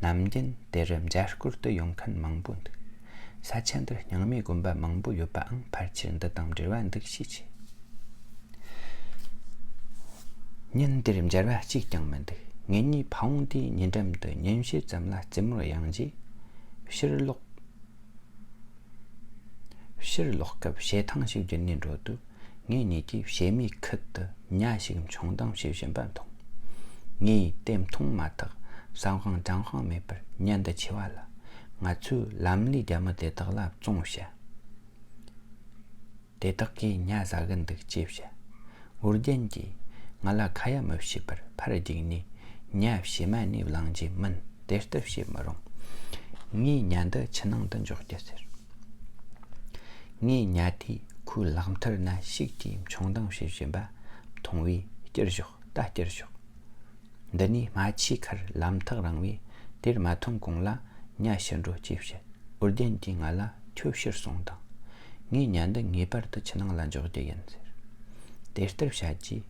ནམ་རྒྱུན་དེ་རུ་མཇལ་སྐོར་དུ་ཡོང་མཁན་མང་པོ་འདུག་ས་ཆ་འདིར་རྙིང་མའི་དགོན་པ་མང་པོ་ཡོད་པའང་ཕལ་ཆེར་འདི་དང་འབྲེལ་བ་འདུག་ཤས་ཆེ། ཉིན་དེར་མཇལ་བ་གཅིག་ཀྱང་མི་འདུག་ངེད་གཉིས་ཕ་བོང་དེའི་ཉེ་འགྲམ་དུ་ཉིན་ཕྱེད་ཙམ་ལ་རྩེད་མོར་གཡེང་རྗེས། ཕྱིར་ལོག་ཕྱིར་ལོག་སྐབས་བྱེ་ཐང་ཞིག་བརྒྱུད་ནས་འགྲོ་དུས། ངེད་གཉིས་ཀྱིས་བྱེ་མའི་ཁུད་དུ་ཉ་ཞིག་མཆོང་ལྡིང་བྱེད་བཞིན་པ་མཐོང་། ངས་དེ་མཐོང་མ་ཐག་བསམ་དབང་དྲན་དབང་མེད་པར་ཉ་འདི་ཆེ་བ་ལ། ང་ཚོས་ལམ་ལས་རྒྱ་མི་དེ་དག་ལ་བཙོང་བྱ། དེ་དག་གིས་ཉ་ཟ་གི་འདུག་ཅེས་བཤད། ཨོ་རྒྱན་གྱིས་ང་ལ་ཁ་ཡ་མི་བྱེད་པར་ཕར་རྒྱུགས་ནས་ཉ་བྱེ་མ་ནས་བླངས་རྗེས་མིན། དེ་ལྟར་བྱེད་མི་རུང་། ངས་ཉ་འདི་ཆུ་ནང་དུ་འཇོག་རྒྱུ་ཟེར། ངས་ཉ་དེས་ཁོའི་ལག་མཐིལ་ན་ཤུགས་ཀྱིས་མཆོང་ལྡིང་བྱེད་བཞིན་པ་མཐོང་བས། བསྐྱུར་ཞོག་ད་བསྐྱུར་ཞོག་འདི་ནས་རྨ་ཆུའི་ཁར་ལམ་ཐག་རིང་བས་དེར་མ་ཐོན་གོང་ལ་ཉ་ཕྱིར་འགྲོ་ཅེས་བཤད། ཨོ་རྒྱན་གྱིས་ང་ལ་ཁྱོད་ཕྱིར་སོང་དང་། ངས་ཉ་འདི་ངེས་པར་དུ་ཆུ་ནང་ལ་འཇོག་རྒྱུ་ཡིན་ཟེར། དེ་ལྟར་བཤད་རྗེས་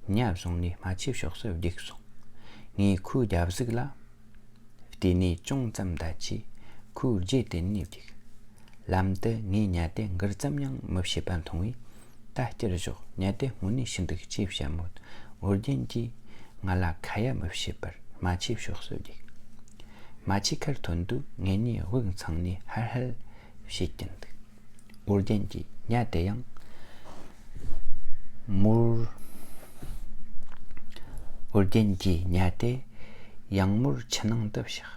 ཉ་བཟུང་ནས་རྨ་ཆུའི་ཕྱོགས་སུ་བརྒྱུགས་སོང་། ངས་ཁོའི་རྒྱབ་གཟུགས་ལ་བལྟས་ནས་ཅུང་ཙམ་བསྡད་རྗེས་ཁོའི་རྗེས་དེད་ནས་བརྒྱུགས། ལམ་དུ་ངས་ཉ་དེ་འགུལ་ཙམ་ཡང་མི་བྱེད་པ་མཐོང་བས། ད་བསྐྱུར་ཞོག་ཉ་དེ་སྔོན་ནས་ཤི་འདུག་ཅེས་བཤད་མོད། ཨོ་རྒྱན་གྱིས་ང་ལ་ཁ་ཡ་མི་བྱེད་པར་རྨ་ཆུའི་ཕྱོགས་སུ་བརྒྱུགས། རྨ་ཆུའི་ཁར་ཐོན་དུས་ངེད་གཉིས་དབུགས་འཚང་ནས་ཧལ་ཧལ་བྱེད་ཀྱིན་འདུག་ཨོ་རྒྱན་གྱིས་ཉ་དེ་ཡང་མོར། ཨོ་རྒྱན་གྱིས་ཉ་དེ་ཡང་མོར་ཆུ་ནང་དུ་བཞག་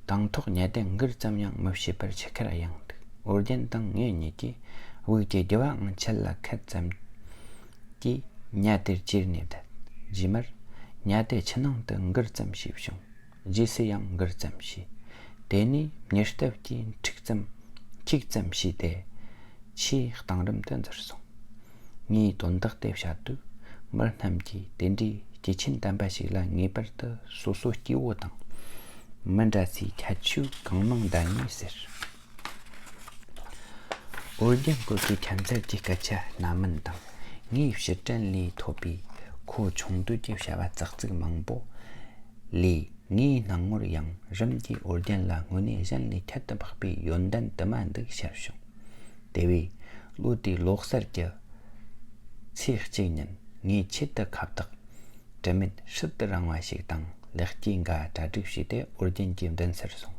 དང་ཐོག་ཉ་དེ་འགུལ་ཙམ་ཡང་མི་བྱེད་པར་ཆུ་ཁར་གཡེང་འདུག་ཨོ་རྒྱན་དང་ངེད་གཉིས་ཀྱིས་དབུགས་ཀྱི་རྒྱུ་བའང་ཆད་ལ་ཁད་ཙམ་གྱིས་ཉ་དེར་ཅེར་ནས་བསྡད། རྗེས་མར་ཉ་དེ་ཆུ་ནང་དུ་འགུལ་ཙམ་ཞིག་བྱུང་། རྗེས་སུ་ཡང་འགུལ་ཙམ་བྱས། དེ་ནས་མྱུར་སྟབས་ཀྱིས་འཁྲུག་ཙམ་འཁྱུག་ཙམ་བྱས་ཏེ་ཆུའི་གཏིང་རིམ་དུ་འཛུལ་སོང་། ངས་དོན་དག་དེ་བཤད་དུས་མི་རྣམས་ཀྱིས་དེ་འདྲའི་སྐྱེས་ཆེན་དམ་པ་ཞིག་ལ་ངེས་པར་དུ་སོ་སོ་སྐྱེ་བོ་དང་མི་འདྲ་སའི་ཁྱད་ཆོས་གང་མང་ལྡན་ངེས་ཟེར། ཨོ་རྒྱན་སྐོར་གྱི་ཁྱད་མཚར་གྱི་སྐད་ཆ་སྣ་མིན་དང་། ངའི་ཕྱིར་དྲན་ལས་ཐོབ་པའི་ཁོ་ཆུང་དུས་ཀྱི་བྱ་བ་ཙག་ཙིག་མང་པོ་ལས། ངའི་སྣང་ངོར་ཡང་རིམ་གྱིས་ཨོ་རྒྱན་ལ་དངོས་གནས་གཞན་ལས་ཁྱད་དུ་འཕགས་པའི་ཡོན་ཏན་དུ་མ་འདུག་ཤར་བྱུང་། དེ་བས་ལོ་དེའི་ལོ་གསར་གྱི་ཚེས་གཅིག་ཉིན་ངས་ཆེད་དུ་ཁ་བཏགས་དྲི་མེད་ཧྲིལ་དུ་རིང་བ་ཞིག་དང་ལེགས་སྐྱེས་འགའ་གྲ་སྒྲིག་བྱས་ཏེ་ཨོ་རྒྱན་གྱི་མདུན་སར་སོང་།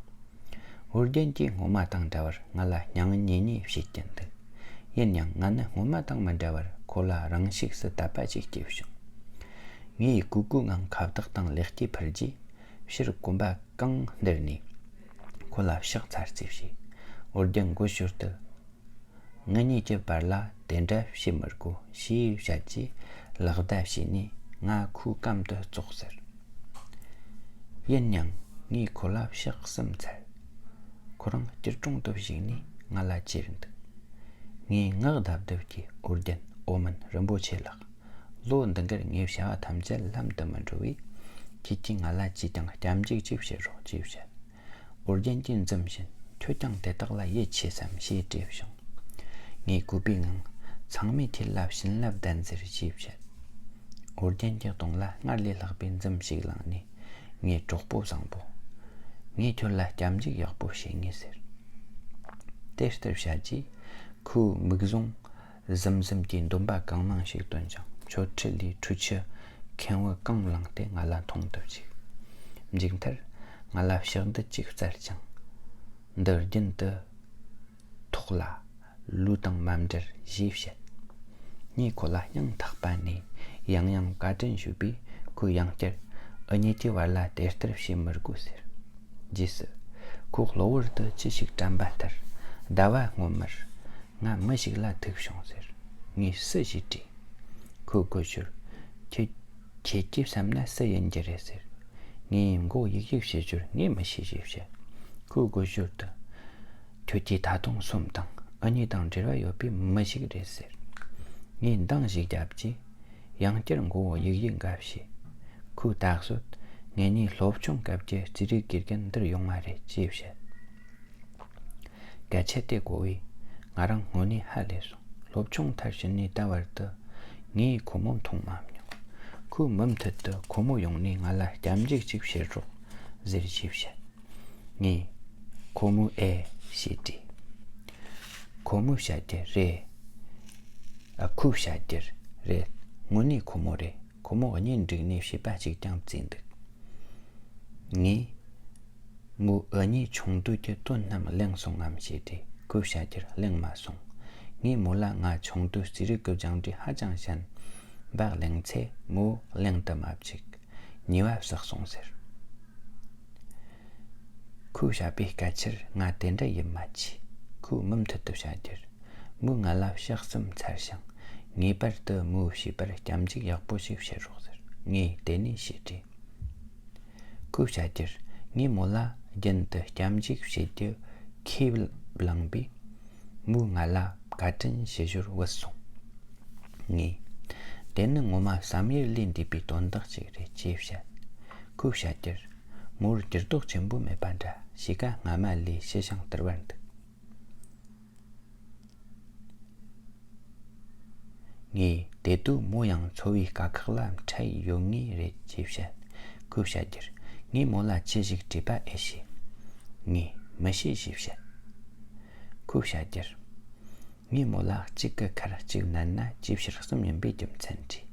ཨོ་རྒྱན་གྱིས་སྔོན་མ་དང་འདྲ་བར་ང་ལ་སྙིང་ཉེ་ཉེ་བྱེད་ཀྱིན་འདུག་ཡིན་ཡང་ང་ནི་སྔོན་མ་དང་མི་འདྲ་བར་ཁོ་ལ་རང་ཤུགས་སུ་དད་པ་ཅིག་སྐྱེས་བྱུང་། ངས་གུས་གུས་ངང་ཁ་བཏགས་དང་ལེགས་སྐྱེས་ཕུལ་རྗེས་ཕྱིར་གོམ་པ་གང་བསྡུར་ནས་ ཁོ་ལ་ཕྱག་འཚལ་རྩིས་བྱས། ཨོ་རྒྱན་མགོ་ཞུར་དུ། ངེད་གཉིས་ཀྱི་བར་ལ་དེ་འདྲ་བྱེད་མི་དགོས་ཞེས་བཤད་རྗེས་ལག་བརྡ་བྱས་ནས་ང་ཁོའི་གམ་དུ་ཙོག་ཟེར། ཡིན་ཡང་ངས་ཁོ་ལ་ཕྱག་གསུམ་འཚལ། ཁོ་རང་སྐྱིལ་ཀྲུང་དུ་བཞུགས་ནས་ང་ལ་ཅེར་འདུག་ངས་ངག་སྡེབ་སྡེབ་ཀྱིས། ཨོ་རྒྱན། ཨོ་མིན་རིན་པོ་ཆེ་ལགས། ལོ་འདི་འགར་ངའི་བྱ་བ་ཐམས་ཅད་ལམ་དུ་མི་འགྲོ་བས། ཁྱེད་ཀྱིས་ང་ལ་ཅིས་ཀྱང་སྐྱབས་འཇུག་ཅིག་བྱེད་རོགས་ཅེས་བཤད། ཨོ་རྒྱན་གྱིས་འཛུམ་བཞིན། ཁྱོད་ཀྱང་དེ་དག་ལ་ཡིད་ཆེས་སམ་ཞེས་དྲིས་བྱུང་། ངས་གུས་པའི་ངང་། ཚང་མས་ཁྱེད་ལ་བྱིན་རླབས་ལྡན་ཟེར་ཞེས་བཤད། ཨོ་རྒྱན་གྱི་གདོང་ལ་སྔར་ལས་ལྷག་པའི་འཛུམ་ཞིག་ལངས་ནས། ངའི་གྲོགས་པོ་བཟང་པོ། ངས་ཁྱོད་ལ་སྐྱབས་འཇུག་ཡག་པོ་བྱེད་ངེས་ཟེར། དེ་ལྟར་བཤད་རྗེས་ཁོའི་མིག་ཟུང་ཟུམ་ཟུམ་གྱིས་འདུན་པ་གང་མང་ཞིག་བཏོན་ཅིང་མཆོད་ཁྲི་ལས་ཁྲུས་ཆུ་ཁེམ་བུ་གང་བླངས་ཏེ་ང་ལ་འཐུང་དུ་བཅུག་མཇུག་མཐར་ང་ལ་ཕྱག་འདི་གཅིག་སྩལ་ཅིང་། འདི་རྒྱུན་དུ་ཐོགས་ལ། ལུས་དང་མ་འབྲལ་ཞེས་བཤད། ངས་ཁོ་ལ་སྙིང་ཐག་པ་ནས་ཡང་ཡང་བཀའ་དྲིན་ཞུས་པས། ཁོས་ཡང་བསྐྱར། འུ་གཉིས་ཀྱི་བར་ལ་དེ་ལྟར་བྱེད་མི་དགོས་ཟེར། རྗེས་སུ། ཁོ་གློ་བུར་དུ་ཅི་ཞིག་དྲན་པ་ལྟར། ཟླ་བ་སྔོན་མར། ང་མི་ཞིག་ལ་ཐུག་བྱུང་ཟེར། ངས་སུ་ཞེས་དྲིས། ཁོས་གོ་ཞོར། ཁྱེད། ཁྱེད་ཀྱིས་བསམ་ན་སུ་ཡིན་རྒྱུ་རེད་ཟེར། ངས་མགོ་ཡིག་ཡིག་བྱེད་ཞོར་ངས་མི་ཤེས་ཞེས་བཤད། ཁོས་གོ་ཞོར་དུ། ཁྱོད་ཀྱིས་ད་དུང་སོམས་དང་འུ་གཉིས་དང་འབྲེལ་བ་ཡོད་པའི་མི་ཞིག་རེད་ཟེར། ངས་འདང་ཞིག་བརྒྱབ་རྗེས། ཡང་བསྐྱར་མགོ་བོ་ཡིག་ཡིག་འགའ་བྱས། ཁོས་ད་གཟོད། ངེད་གཉིས་སློབ་ཆུང་སྐབས་ཀྱི་རྩིས་རིག་དགེ་རྒན་འདིར་ཡོང་བ་རེད་ཅེས་བཤད། སྐད་ཆ་དེ་གོ་བས་ང་རང་དངོས་གནས་ཧ་ལས་སོང་། སློབ་ཆུང་མཐར་ཕྱིན་ནས་ད་བར་དུ་ངས་ཁོ་མོ་མཐོང་མ་མྱོང་། ཁོས་མུ་མཐུད་དུ་ཁོ་མོ་ཡོང་ནས་ང་ལ་སྐྱབས་འཇུག་ཅིག་བྱེད་རོགས་ཟེར་ཞེས་བཤད། ངས། ཁོ་མོ་ཨེ་ཞེས་དྲིས། ཁོ་མོ་བཤད་རྒྱུ་རེད། ཨ། ཁོས་བཤད་རྒྱུ་རེད། དངོས་གནས་ཁོ་མོ་རེད། ཁོ་མོ་གཉེན་སྒྲིག་ནས་བྱིས་པ་གཅིག་ཀྱང་བཙས་འདུག་ངས། མོས་འུ་གཉིས་ཆུང་དུས་ཀྱི་དོན་རྣམས་གླེང་སོང་ངམ་ཞེས་དྲིས། ཁོས་བཤད་རྒྱུར་གླེང་མ་སོང་། ངས་མོ་ལ་ང་ཆུང་དུས་རྩིས་རིག་གི་སྦྱངས་འབྲས་ཧ་ཅང་ཞན་པ་གླེང་ཚེ་མོས་གླེང་དུ་མ་བཅུག་ཉེས་པ་བསགས་སོང་ཟེར། ཁོས་བཤད་པའི་སྐད་ཆར་ང་དེ་འདྲ་ཡིད་མ་ཆེས། ཁོས་མུ་མཐུད་དུ་བཤད་རྒྱུར། མོས་ང་ལ་ཕྱག་གསུམ་འཚལ་ཞིང་། ངེས་པར་དུ་མོའི་བྱིས་པར་སྐྱབས་འཇུག་ཡག་པོ་ཞིག་བྱེད་རོགས་ཟེར། ངས་དེ་ནས་ཞེས་དྲིས། ཁོས་བཤད་རྒྱུར། ངས་མོ་ལ་རྒྱུན་དུ་སྐྱབས་འཇུག་བྱེད་རྒྱུ་ཁས་བླངས་པས། མོས་ང་ལ་བཀའ་དྲིན་ཞུ་ཞོར་བུད་སོང་། ངས། དེ་ནི་ངོ་མ་བསམ་ཡུལ་ལས་འདས་པའི་དོན་དག་ཅིག་རེད་ཅེས་བཤད། ཁོས་བཤད་རྒྱུར། མོར་འགྱུར་ལྡོག་ཆེན་པོ་མེད་པ་འདྲ། གཤིས་ཀ་སྔ་མ་ལས་ཞི་ཞིང་དུལ་བར་འདུག་ངས། དེ་དུས་མོ་ཡང་འཚོ་བའི་དཀའ་ཁག་ལ་འཕྲད་ཡོད་ངེས་རེད་ཅེས་བཤད། ཁོས་བཤད་རྒྱུར། ངས་མོ་ལ་ཅི་ཞིག་དྲིས་པ་ཨེ་ཤེས། ངས། མི་ཤེས་ཞེས་བཤད། ཁོས་བཤད་རྒྱུར། ངས་མོ་ལ་གཅིག་གི་ཁར་གཅིག་མནན་ན་ཅིའི་ཕྱིར་གསུམ་ཡིན་པའི་རྒྱུ་མཚན་དྲིས།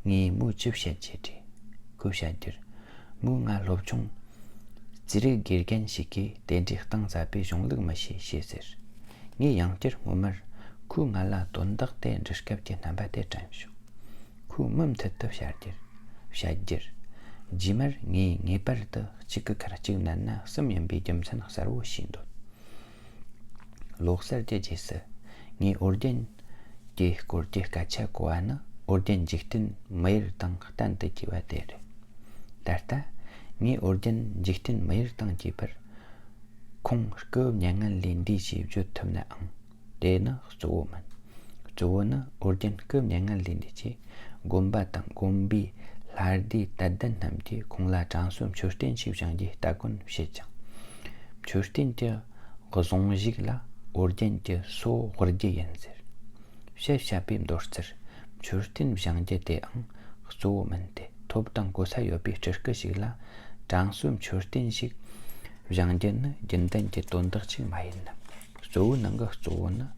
ངས་མོས་ཅི་བཤད་ཅེས་དྲིས། ཁོས་བཤད་རྒྱུར། མོས་ང་སློབ་ཆུང་རྩིས་རིག་དགེ་རྒན་ཞིག་གིས་དེ་འདྲའི་གཏིང་ཟབ་པའི་གཞུང་ལུགས་མི་ཤེས་ཞེས་ཟེར། ངས་ཡང་བསྐྱར་སྔོན་མར་ཁོས་ང་ལ་དོན་དག་དེ་འདྲི་སྐབས་ཀྱི་རྣམ་པ་དེ་དྲན་བྱུང་། ཁོས་མུ་མཐུད་དུ་བཤད་རྒྱུར། བཤད་རྒྱུར། རྗེས་མར་ངས་ངེས་པར་དུ་གཅིག་གི་ཁར་གཅིག་མནན་ན་གསུམ་ཡིན་པའི་རྒྱུ་མཚན་གསལ་བོ་ཤེས་འདོད། ལོ་གསར་གྱི་རྗེས་སུ། ངས་ཨོ་རྒྱན་གྱི་སྐོར་གྱི་སྐད་ཆ་གོ་བ་ནི་ཨོ་རྒྱན་འཇིག་རྟེན་མི་ཡུལ་དང་གཏན་དུ་གྱེས་པ་དེ་རེད། ད་ལྟ། ངས་ཨོ་རྒྱན་འཇིག་རྟེན་མི་ཡུལ་དང་གྱེས་པར། ཁོང་སྐབས་མྱ་ངན་ལས་འདས་ཞེས་བརྗོད་ཐུབ་ནའང་། དེ་ནི་གཙོ་བོ་མིན། གཙོ་བོ་ནི་ཨོ་རྒྱན་སྐབས་མྱ་ངན་ལས་འདས་རྗེས་དགོན་པ་དང་དགོན་པའི་ལྷ་སྡེའི་དད་ལྡན་རྣམས་ཀྱིས་ཁོང་ལ་དྲང་སྲོང་མཆོད་རྟེན་ཞིག་བཞེངས་རྒྱུའི་སྟ་གོན་བྱེད་ཅིང་། མཆོད་རྟེན་གྱི་གཟུངས་གཞུག་ལ་ཨོ་རྒྱན་གྱི་སོ་དབུལ་རྒྱུ་ཡིན་ཟེར། བཤད་བཤད་པའི་མདོ་ལྟར་མཆོད་རྟེན་བཞེངས་རྒྱུ་དེའང་གཙོ་བོ་མིན་ཏེ། ཐོབ་དང་གོ་ས་ཡོད་པའི་སྤྲུལ་སྐུ་ཞིག་ལ་དྲང་སྲོང་མཆོད་རྟེན་ཞིག་བཞེངས་རྒྱུ་ནི་རྒྱུན་ལྡན་གྱི་དོན་དག་ཅིག་མ་ཡིན་ནམ། གཙོ་བོའི་ནང་གི་གཙོ་བོ་ནི་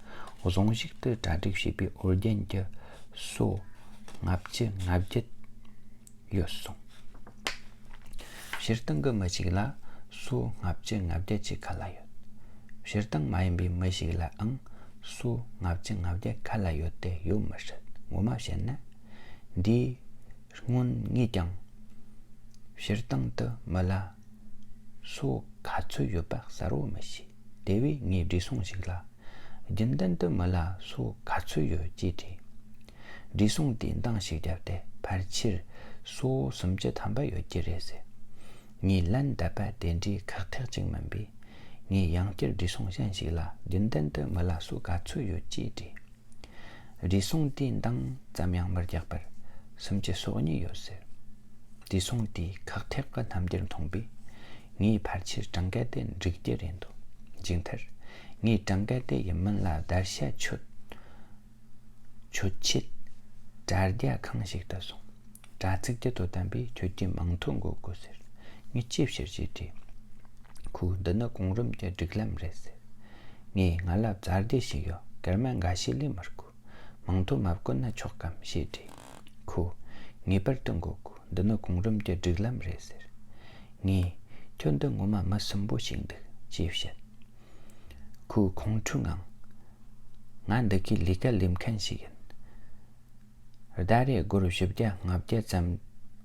གཟུངས་གཞུག་ཏུ་གྲ་སྒྲིག་བྱས་པའི་ཨོ་རྒྱན་གྱི་སོ་ལྔ་བཅུ་ང་བརྒྱད་ཡོད་གསུངས། སྤྱིར་བཏང་གི་མི་ཞིག་ལ་སོ་ལྔ་བཅུ་ང་བརྒྱད་ཅིག་ག་ལ་ཡོད། སྤྱིར་བཏང་མ་ཡིན་པའི་མི་ཞིག་ལའང་སོ་ལྔ་བཅུ་ང་བརྒྱད་ག་ལ་ཡོད་དེ་ཡོད་མི་སྲིད། ངོ་མ་བཤད་ན། འདིའི་སྔོན་ངས་ཀྱང་སྤྱིར་བཏང་དུ་མི་ལ་སོ་ ག་ཚོད་ཡོད་པ་གསལ་བོ་མི་ཤེས། དེ་བས་ངས་བགྲེས་སོང་ཞིག་ལ། རྒྱུན་ལྡན་དུ་མི་ལ་སོ་ག་ཚོད་ཡོད་ཅེས་དྲིས། བགྲེས་སོང་དེས་འདང་ཞིག་བརྒྱབ་སྟེ། ཕལ་ཆེར་སོ་སུམ་ཅུ་ཐམ་པ་ཡོད་ཀྱི་རེད་ཟེར། ངས་ལན་བཏབ་པ་དེ་འདྲའི་ཁག་ཐེག་ཅིག་མིན་པས། ངས་ཡང་བསྐྱར་བགྲེས་སོང་གཞན་ཞིག་ལ། རྒྱུན་ལྡན་དུ་མི་ལ་སོ་ག་ཚོད་ཡོད་ཅེས་དྲིས། བགྲེས་སོང་དེས་འདང་ཙམ་ཡང་མི་རྒྱག་པར། སུམ་ཅུ་སོ་གཉིས་ཡོད་ཟེར། བགྲེས་སོང་དེས་ཁག་ཐེག་གི་རྣམ་འགྱུར་མཐོང་པས། ངས་ཕལ་ཆེར་གྲངས་ཀ་དེ་འགྲིག་རྒྱུ་རེད་འདོད། མཇུག་མཐར། ངས་གྲངས་ཀ་དེ་ཡིན་མིན་ལ་བརྡར་ཤ་ཆོད། ཆོད་ཆེད། དྲ་རྒྱ་ཁང་ཞིག་ཏུ་སོང་། དྲ་ཚིགས་ཀྱི་དོ་དམ་པས། ཁྱོད་ཀྱིས་མིང་ཐོ་འགོད་དགོས་ཟེར། ངས་ཅིའི་ཕྱིར་ཞེས་དྲིས། ཁོས། འདི་ནི་གོང་རིམ་གྱི་སྒྲིག་ལམ་རེད་ཟེར། ངས། ང་ལ་བཅར་འདྲི་ཞིག་ཡོད། སྐར་མ་འགའ་ཤས་ལས་མི་དགོས། མིང་ཐོ་མ་བཀོད་ན་ཆོག་གམ་ཞེས་དྲིས། ཁོས། ངེས་པར་དུ་འགོད་དགོས། འདི་ནི་གོང་རིམ་གྱི་སྒྲིག་ལམ་རེད་ཟེར། ངས། ཁྱོད་འདི་ངོ་མ་མི་སུན་པོ་ཞིག་འདུག་ཅེས་བཤད། ཁོས་ཁོང་ཁྲོའི་ངང་། ང་འདི་གའི་ལས་ཀ་ལས་མཁན་ཞིག་ཡིན། ཟླ་རེར་སྒོར་བཞི་བརྒྱ་ལྔ་བརྒྱ་ཙམ་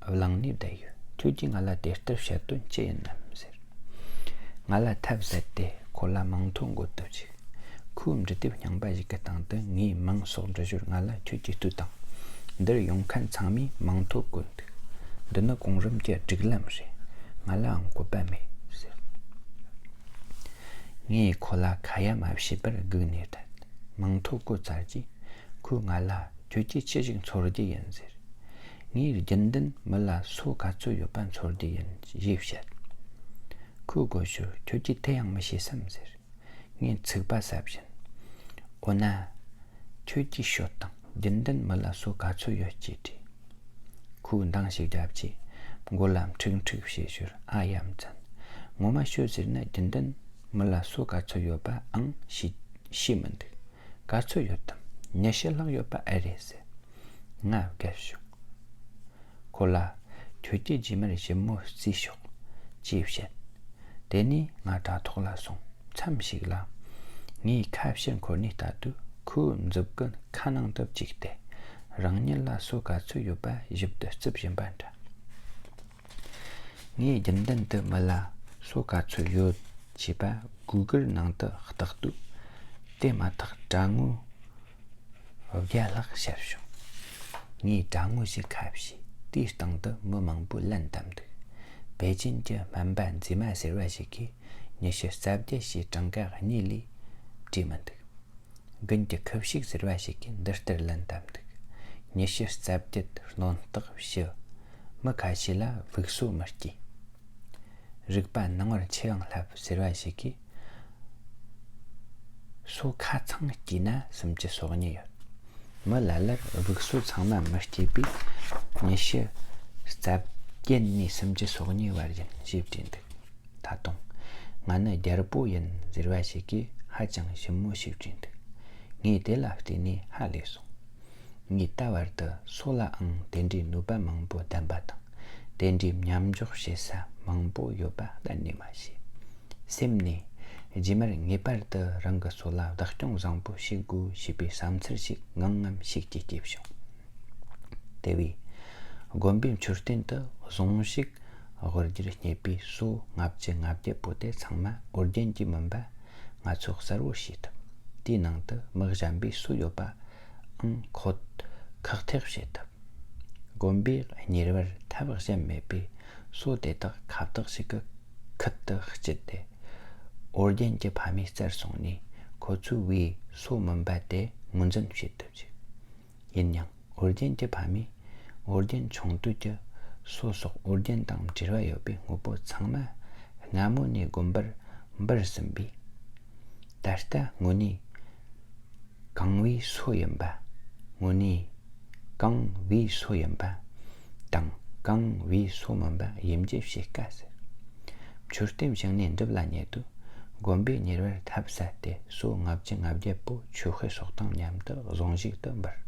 བླངས་ནས་བསྡད་ཡོད། ཁྱོད་ཀྱིས་ང་ལ་དེ་ལྟར་བཤད་དོན་ཅི་ཡིན་ནམ་ཟེར། ང་ལ་ཐབས་ཟད་དེ་ཁོ་ལ་མིང་ཐོ་འགོད་ཐུབ་ཅིག་ཁོས་འབྲི་དེབ་རྙིང་པ་ཞིག་གི་སྟེང་དུ་ངའི་མིང་སོགས་འབྲི་ཞོར། ང་ལ་ཁྱོད་ཀྱིས་ལྟོས་དང་། འདིར་ཡོང་མཁན་ཚང་མས་མིང་ཐོ་བཀོད་འདུག་འདི་ནི་གོང་རིམ་གྱི་སྒྲིག་ལམ་རེད། ང་ལའང་བཀོད་པ་མེད་ཟེར། ངས་ཁོ་ལ་ཁ་ཡ་མ་བྱས་པར་སྒུག་ནས་བསྡད། མིང་ཐོ་བཀོད་ཚར་རྗེས། ཁོས་ང་ལ། ཁྱོད་ཀྱིས་ཅི་ཞིག་འཚོལ་རྒྱུ་ཡིན་ཟེར། ངས། རྒྱུན་ལྡན་མི་ལ་སོ་ག་ཚོད་ཡོད་པ་འཚོལ་རྒྱུ་ཡིན་ཞེས་བཤད། ཁོས་དགོད་ཞོར། ཁྱོད་ཀྱིས་དེ་ཡང་མི་ཤེས་སམ་ཟེར། ངས་ཚིག་པ་ཟ་བཞིན། འོ་ན། ཁྱོད་ཀྱིས་ཤོད་དང་། རྒྱུན་ལྡན་མི་ལ་སོ་ག་ཚོད་ཡོད་ཅེས་དྲིས། ཁོས་འདང་ཞིག་བརྒྱབ་རྗེས། མགོ་ལ་འཁྲིག་འཁྲིག་བྱེད་ཞོར། ཨ། ཡ་མཚན། ངོ་མ་ཤོད་ཟེར་ན། རྒྱུན་ལྡན་མི་ལ་སོ་ག་ཚོད་ཡོད་པའང་ཤེས་ཤེས་མི་འདུག་ག་ཚོད་ཡོད་དམ། ཉི་ཤུ་ལྷག་ཡོད་པ་ཨེ་རེད་ཟེར། ང་བརྒལ་བྱུང་། ཁོ་ལ། ཁྱོད་ཀྱིས་རྗེས་མར་ཞིབ་མོ་བརྩིས་ཤོག་ཅེས་བཤད། དེ་ནས་ང་དྲ་ཐོག་ལ་སོང་། མཚམས་ཤིག་ལ། ངས་ཁ་ཕྱིར་འཁོར་ནས་ལྟ་དུས། ཁོའི་མཛུབ་གུ་ཁ་ནང་དུ་བཅུག་སྟེ། རང་ཉིད་ལ་སོ་ག་ཚོད་ཡོད་པ་ཞིབ་ཏུ་རྩིས་བཞིན་པ་འདྲ། ངས་རྒྱུན་ལྡན་དུ་མི་ལ་སོ་ག་ཚོད་ཡོད་ཅེས་པ་གུ་གུལ་ནང་དུ་བཏགས་དུས། དེ་མ་ཐག་དྲ་ངོས་བརྒྱ་ལྷག་ཤར་བྱུང་། ངས་དྲ་ངོས་ཤིག་ཁ་ཕྱེས། དེའི་སྟེང་དུ་མི་མང་པོས་ལན་བཏབ་འདུག་པེ་ཅིན་གྱི་སྨན་པ་མཛེས་མ་ཟེར་བ་ཞིག་གིས་ཉི་ཤུ་རྩ་བརྒྱད་ཞེས་གྲངས་ཀ་གཉིས་ལས་བྲིས་མི་འདུག་དགུན་གྱི་ཁུ་བྱུག་ཟེར་བ་ཞིག་གིས་འདི་ལྟར་ལན་བཏབ་འདུག་ཉི་ཤུ་རྩ་བརྒྱད་སྣོན་རྟགས་བཞི། མི་ཁ་ཤས་ལ་དབུགས་སོ་མི་སྐྱེ། རིག་པ་ནང་བར་ཆེ་ཡང་ལྷབ་ཟེར་བ་ཞིག་གིས། སོ་ཁ་ཚང་སྐྱེས་ན་སུམ་ཅུ་སོ་གཉིས་ཡོད། མི་ལ་ལར་དབུགས་སོ་ཚང་མ་མི་སྐྱེ་བས། ཉི་ཤུ་རྩ་བརྒྱད་ནས་སུམ་ཅུ་སོ་གཉིས་བར་ཡིན་ཞེས་བྲིས་འདུག་ད་དུང་། ང་ནི་རྒྱལ་པོ་ཡིན་ཟེར་བ་ཞིག་གིས་ཧ་ཅང་ཞིབ་མོ་ཞིག་བྲིས་འདུག་ངས་དེ་ལ་བལྟས་ནས་ཧ་ལས་སོང་། ངས་ད་བར་དུ་སོ་ལའང་དེ་འདྲའི་ནུས་པ་མང་པོ་ལྡན་པ་དང་། དེ་འདྲའི་མཉམ་འཇོག་བྱེད་ས་མང་པོ་ཡོད་པ་གཏན་ནས་མ་ཤེས། སེམས་ནས་རྗེས་མར་ངེས་པར་དུ་རང་གི་སོ་ལ་བདག་སྐྱོང་བཟང་པོ་བྱེད་དགོས་ཞེས་པའི་བསམ་ཚུལ་ཞིག་ངང་ངམ་ཤུགས་ཀྱིས་སྐྱེས་བྱུང་། དེ་བས། དགོན་པའི་མཆོད་རྟེན་དུ་གཟུངས་གཞུག་དབུལ་རྒྱུར་བསྙད་པའི་སོ་ལྔ་བཅུ་ང་བརྒྱད་པོ་དེ་ཚང་མ་ཨོ་རྒྱན་གྱི་མིན་པ་ང་ཚོས་གསལ་བོ་ཤེས་ཐུབ། དེའི་ནང་དུ་མི་གཞན་པའི་སོ་ཡོད་པའང་ཁོ། ཁག་ཐེག་བྱེད་ཐུབ། དགོན་པའི་གཉེར་བར་ཐབས་གཞན་མེད་པས། སོ་དེ་དག་ཁ་བཏགས་ཤིག་གི་ཁུད་དུ་དཀྲིས་ཏེ། ཨོ་རྒྱན་གྱི་ཕ་མའི་རྩར་སོང་ནས། ཁོ་ཚོས་བོའི་སོ་མིན་པ་དེ་ངོས་འཛིན་བྱེད་ཐུབ་ཅིང་། ཡིན་ཡང་། ཨོ་རྒྱན་གྱི་ཕ་མས་ཨོ་རྒྱན་ཆུང་དུས་ཀྱི་སོ་སོགས་ཨོ་རྒྱན་དང་འབྲེལ་བ་ཡོད་པའི་དངོས་པོ་ཚང་མ་སྔ་མོ་ནས་དགོན་པར་འབུལ་ཟིན་པས། ད་ལྟ་དངོས་གནས་གང་བའི་སོ་ཡིན་པ། དངོས་གནས་གང་བའི་སོ་ཡིན་པ་དང་། གང་བའི་སོ་མིན་པ་དབྱེ་འབྱེད་བྱེད་དཀའ་ཟེར། མཆོད་རྟེན་བཞེངས་ནས་འགྲུབ་ལ་ཉེ་དུས། དགོན་པའི་གཉེར་བར་ཐབས་ཟད་དེ། སོ་ལྔ་བཅུ་ང་བརྒྱད་པོ་ཆོས་དཔེ་སོགས་དང་མཉམ་དུ་གཟུངས་གཞུག་ཏུ་འབུལ།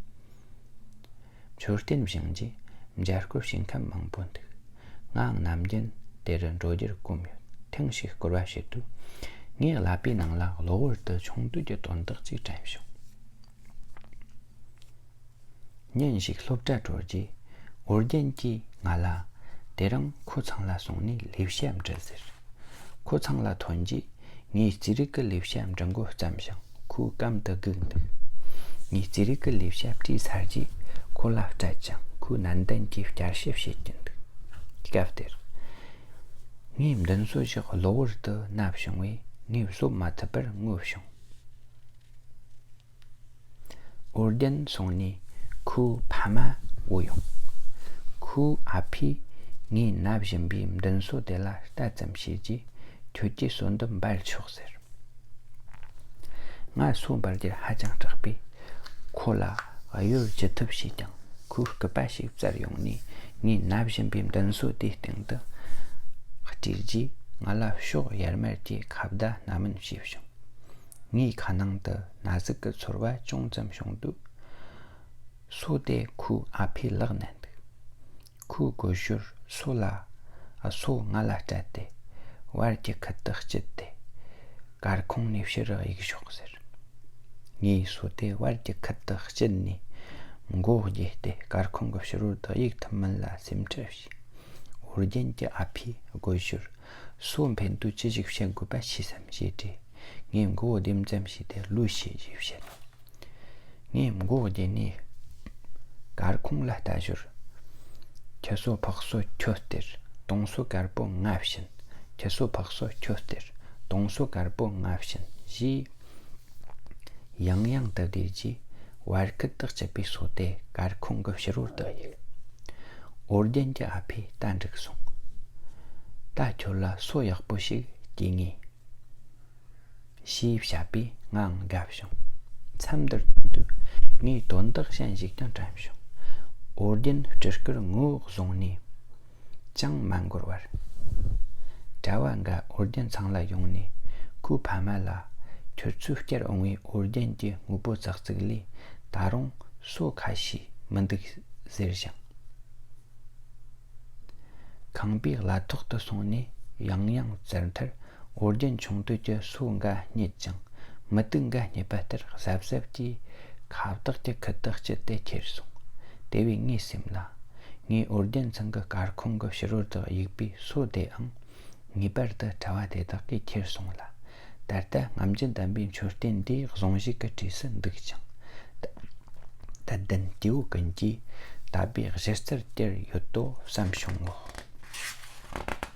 མཆོད་རྟེན་བཞེངས་རྗེས་མཇལ་སྐོར་བྱེད་མཁན་མང་པོ་འདུག་ངའང་ནམ་རྒྱུན་དེ་རུ་འགྲོ་རྒྱུར་གོམས་ཡོད། ཐེངས་ཤིག་སྐོར་བ་བྱེད་དུས། ངའི་ཀླད་པའི་ནང་ལ་གློ་བུར་དུ་ཆུང་དུས་ཀྱི་དོན་དག་ཅིག་དྲན་བྱུང་། ཉིན་ཞིག་སློབ་གྲྭ་གྲོལ་རྗེས། ཨོ་རྒྱན་གྱིས་ང་ལ། དེ་རིང་ཁོ་ཚང་ལ་སོང་ནས་ལས་བྱ་འབྲི་ཟེར། ཁོ་ཚང་ལ་ཐོན་རྗེས། ངས་རྩིས་རིག་གི་ལས་བྱ་འབྲི་འགོ་བརྩམས་ཤིང་ཁོའི་གམ་དུ་བསྒུགས་འདུག་ངས་རྩིས་རིག་གི་ལས་བྱ་བྲིས་ཚར་རྗེས་ཁོ་ལ་སྤྲད་ཅིང་ཁོས་ནན་ཏན་གྱིས་བསྐྱར་ཞིབ་བྱེད་ཀྱིན་འདུག་སྐབས་དེར། ངའི་མདུན་སོ་ཞིག་གློ་བུར་དུ་ན་བྱུང་བས་ངས་བཟོད་མ་ཐུབ་པར་ངུ་བྱུང་། ཨོ་རྒྱན་སོང་ནས་ཁོའི་ཕ་མ་བོས་ཡོང་། ཁོའི་ཨ་ཕས་ངའི་ན་བཞིན་པའི་མདུན་སོ་དེ་ལ་ལྟ་ཙམ་བྱས་རྗེས། ཁྱོད་ཀྱི་སོ་འདི་འབལ་ཆོག་ཟེར། ང་སོ་འབལ་རྒྱུར་ཧ་ཅང་སྐྲག་པས། ཁོ་ལ་གཡོལ་ཅི་ཐུབ་བྱས་ཀྱང་ཁོའི་སྐུད་པ་ཞིག་བཙལ་ཡོང་ནས་ངའི་ན་བཞིན་པའི་མདུན་སོ་དེའི་སྟེང་དུ་བཀྲུས་རྗེས། ང་ལ་ཕྱོགས་ཡར་མར་གྱི་ཁ་བརྡ་སྣ་མིན་བྱས་བྱུང་། ངའི་ཁ་ནང་དུ་ན་ཟུག་གི་ཚོར་བ་ཅུང་ཙམ་བྱུང་དུས། སོ་དེ་ཁོའི་ཨ་ཕའི་ལག་ན་འདུག་ཁོའི་སྒོ་ཞོར་སོ་ལ། ཨ། སོ་ང་ལ་སྤྲད་དེ། བར་གྱི་ཁུད་དུ་བསྐྱིལ་ཏེ། སྐར་ཁུང་ནས་ཕྱིར་གཡུག་ཤོག་ཟེར། ངས་སོ་དེ་བར་གྱི་ཁུད་དུ་བསྐྱིལ་ནས་མགོ་བོ་དགྱེ་སྟེ་སྐར་ཁུང་གི་ཕྱི་རོལ་དུ་གཡུག་ཐུབ་མིན་ལ་སེམས་ཁྲལ་བྱས། ཨོ་རྒྱན་གྱི་ཨ་ཕས་སྒོ་ཞོར། སོ་འཕེན་དུས་ཅི་ཞིག་བཤད་དགོས་པ་ཤེས་སམ་ཞེས་དྲིས། ངས་མགོ་བོ་ལྡེམ་ཙམ་བྱས་ཏེ་ལོས་ཤེས་ཞེས་བཤད། ངས་མགོ་བོ་དགྱེ་ནས་སྐར་ཁུང་ལ་ལྟ་ཞོར། ཁྱི་སོ་ཕག་སོ་ཁྱོད་སྟེར། དུང་སོ་དཀར་པོ་ང་བྱིན། ཁྱི་སོ་ཕག་སོ་ཁྱོད་སྟེར། དུང་སོ་དཀར་པོ་ང་བྱིན་ཞེས། ཡང་ཡང་དུ་བཟླས་རྗེས། བར་ཁུད་དུ་བསྐྱིལ་པའི་སོ་དེ་སྐར་ཁུང་གི་ཕྱི་རོལ་དུ་གཡུགས། ཨོ་རྒྱན་གྱི་ཨ་ཕས་ད་འགྲིག་སོང་། ད་ཁྱོད་ལ་སོ་ཡག་པོ་ཞིག་སྐྱེས་ངེས། ཞེས་བཤད་པས་ངའང་དགའ་བྱུང་། མཚམས་འདིར་ཐོན་དུས་ངས་དོན་དག་གཞན་ཞིག་ཀྱང་དྲན་བྱུང་། ཨོ་རྒྱན་སྤྲུལ་སྐུར་ངོ་བོ་བཟུང་ནས་ཅང་མ་འགོར་བར། གྲྭ་བ་འགའ་ཨོ་རྒྱན་ཚང་ལ་ཡོང་ནས་ཁོའི་ཕ་མ་ལ། ཁྱོད་ཚོས་བསྐྱལ་འོང་བའི་ཨོ་རྒྱན་གྱི་དངོས་པོ་ཙག་ཙིག་ལས་ད་རུང་སོ་ཁ་ཤས་མི་འདུག་ཟེར་ཞིང་། ཁང་པའི་ཀླད་ཐོག་ཏུ་སོང་ནས་ཡང་ཡང་བཙལ་མཐར། ཨོ་རྒྱན་ཆུང་དུས་ཀྱི་སོ་འགའ་རྙེད་ཅིང་། མུ་ཏིག་འགའ་རྙེད་པ་ལྟར་གཟབ་གཟབ་ཀྱིས་ཁ་བཏགས་ཀྱི་ཁུད་དུ་བསྐྱིལ་ཏེ་ཁྱེར་སོང་། དེ་བས་ངའི་སེམས་ལ། ངས་ཨོ་རྒྱན་ཚང་གི་སྐར་ཁུང་གི་ཕྱི་རོལ་དུ་གཡུགས་པའི་སོ་དེའང་ངེས་པར་དུ་གྲྭ་བ་དེ་དག་གིས་ཁྱེར་སོང་ལ། ད་ལྟ་རྔམ་བརྗིད་ལྡན་པའི་མཆོད་རྟེན་འདིའི་གཟུངས་གཞུག་གི་གྲས་སུ་འདུག་ཅིང་། དད་ལྡན་སྐྱེ་བོ་ཀུན་གྱིས་དད་པའི་གཞི་རྩར་གྱུར་ཡོད་དོ་བསམ་བྱུང་ངོ་།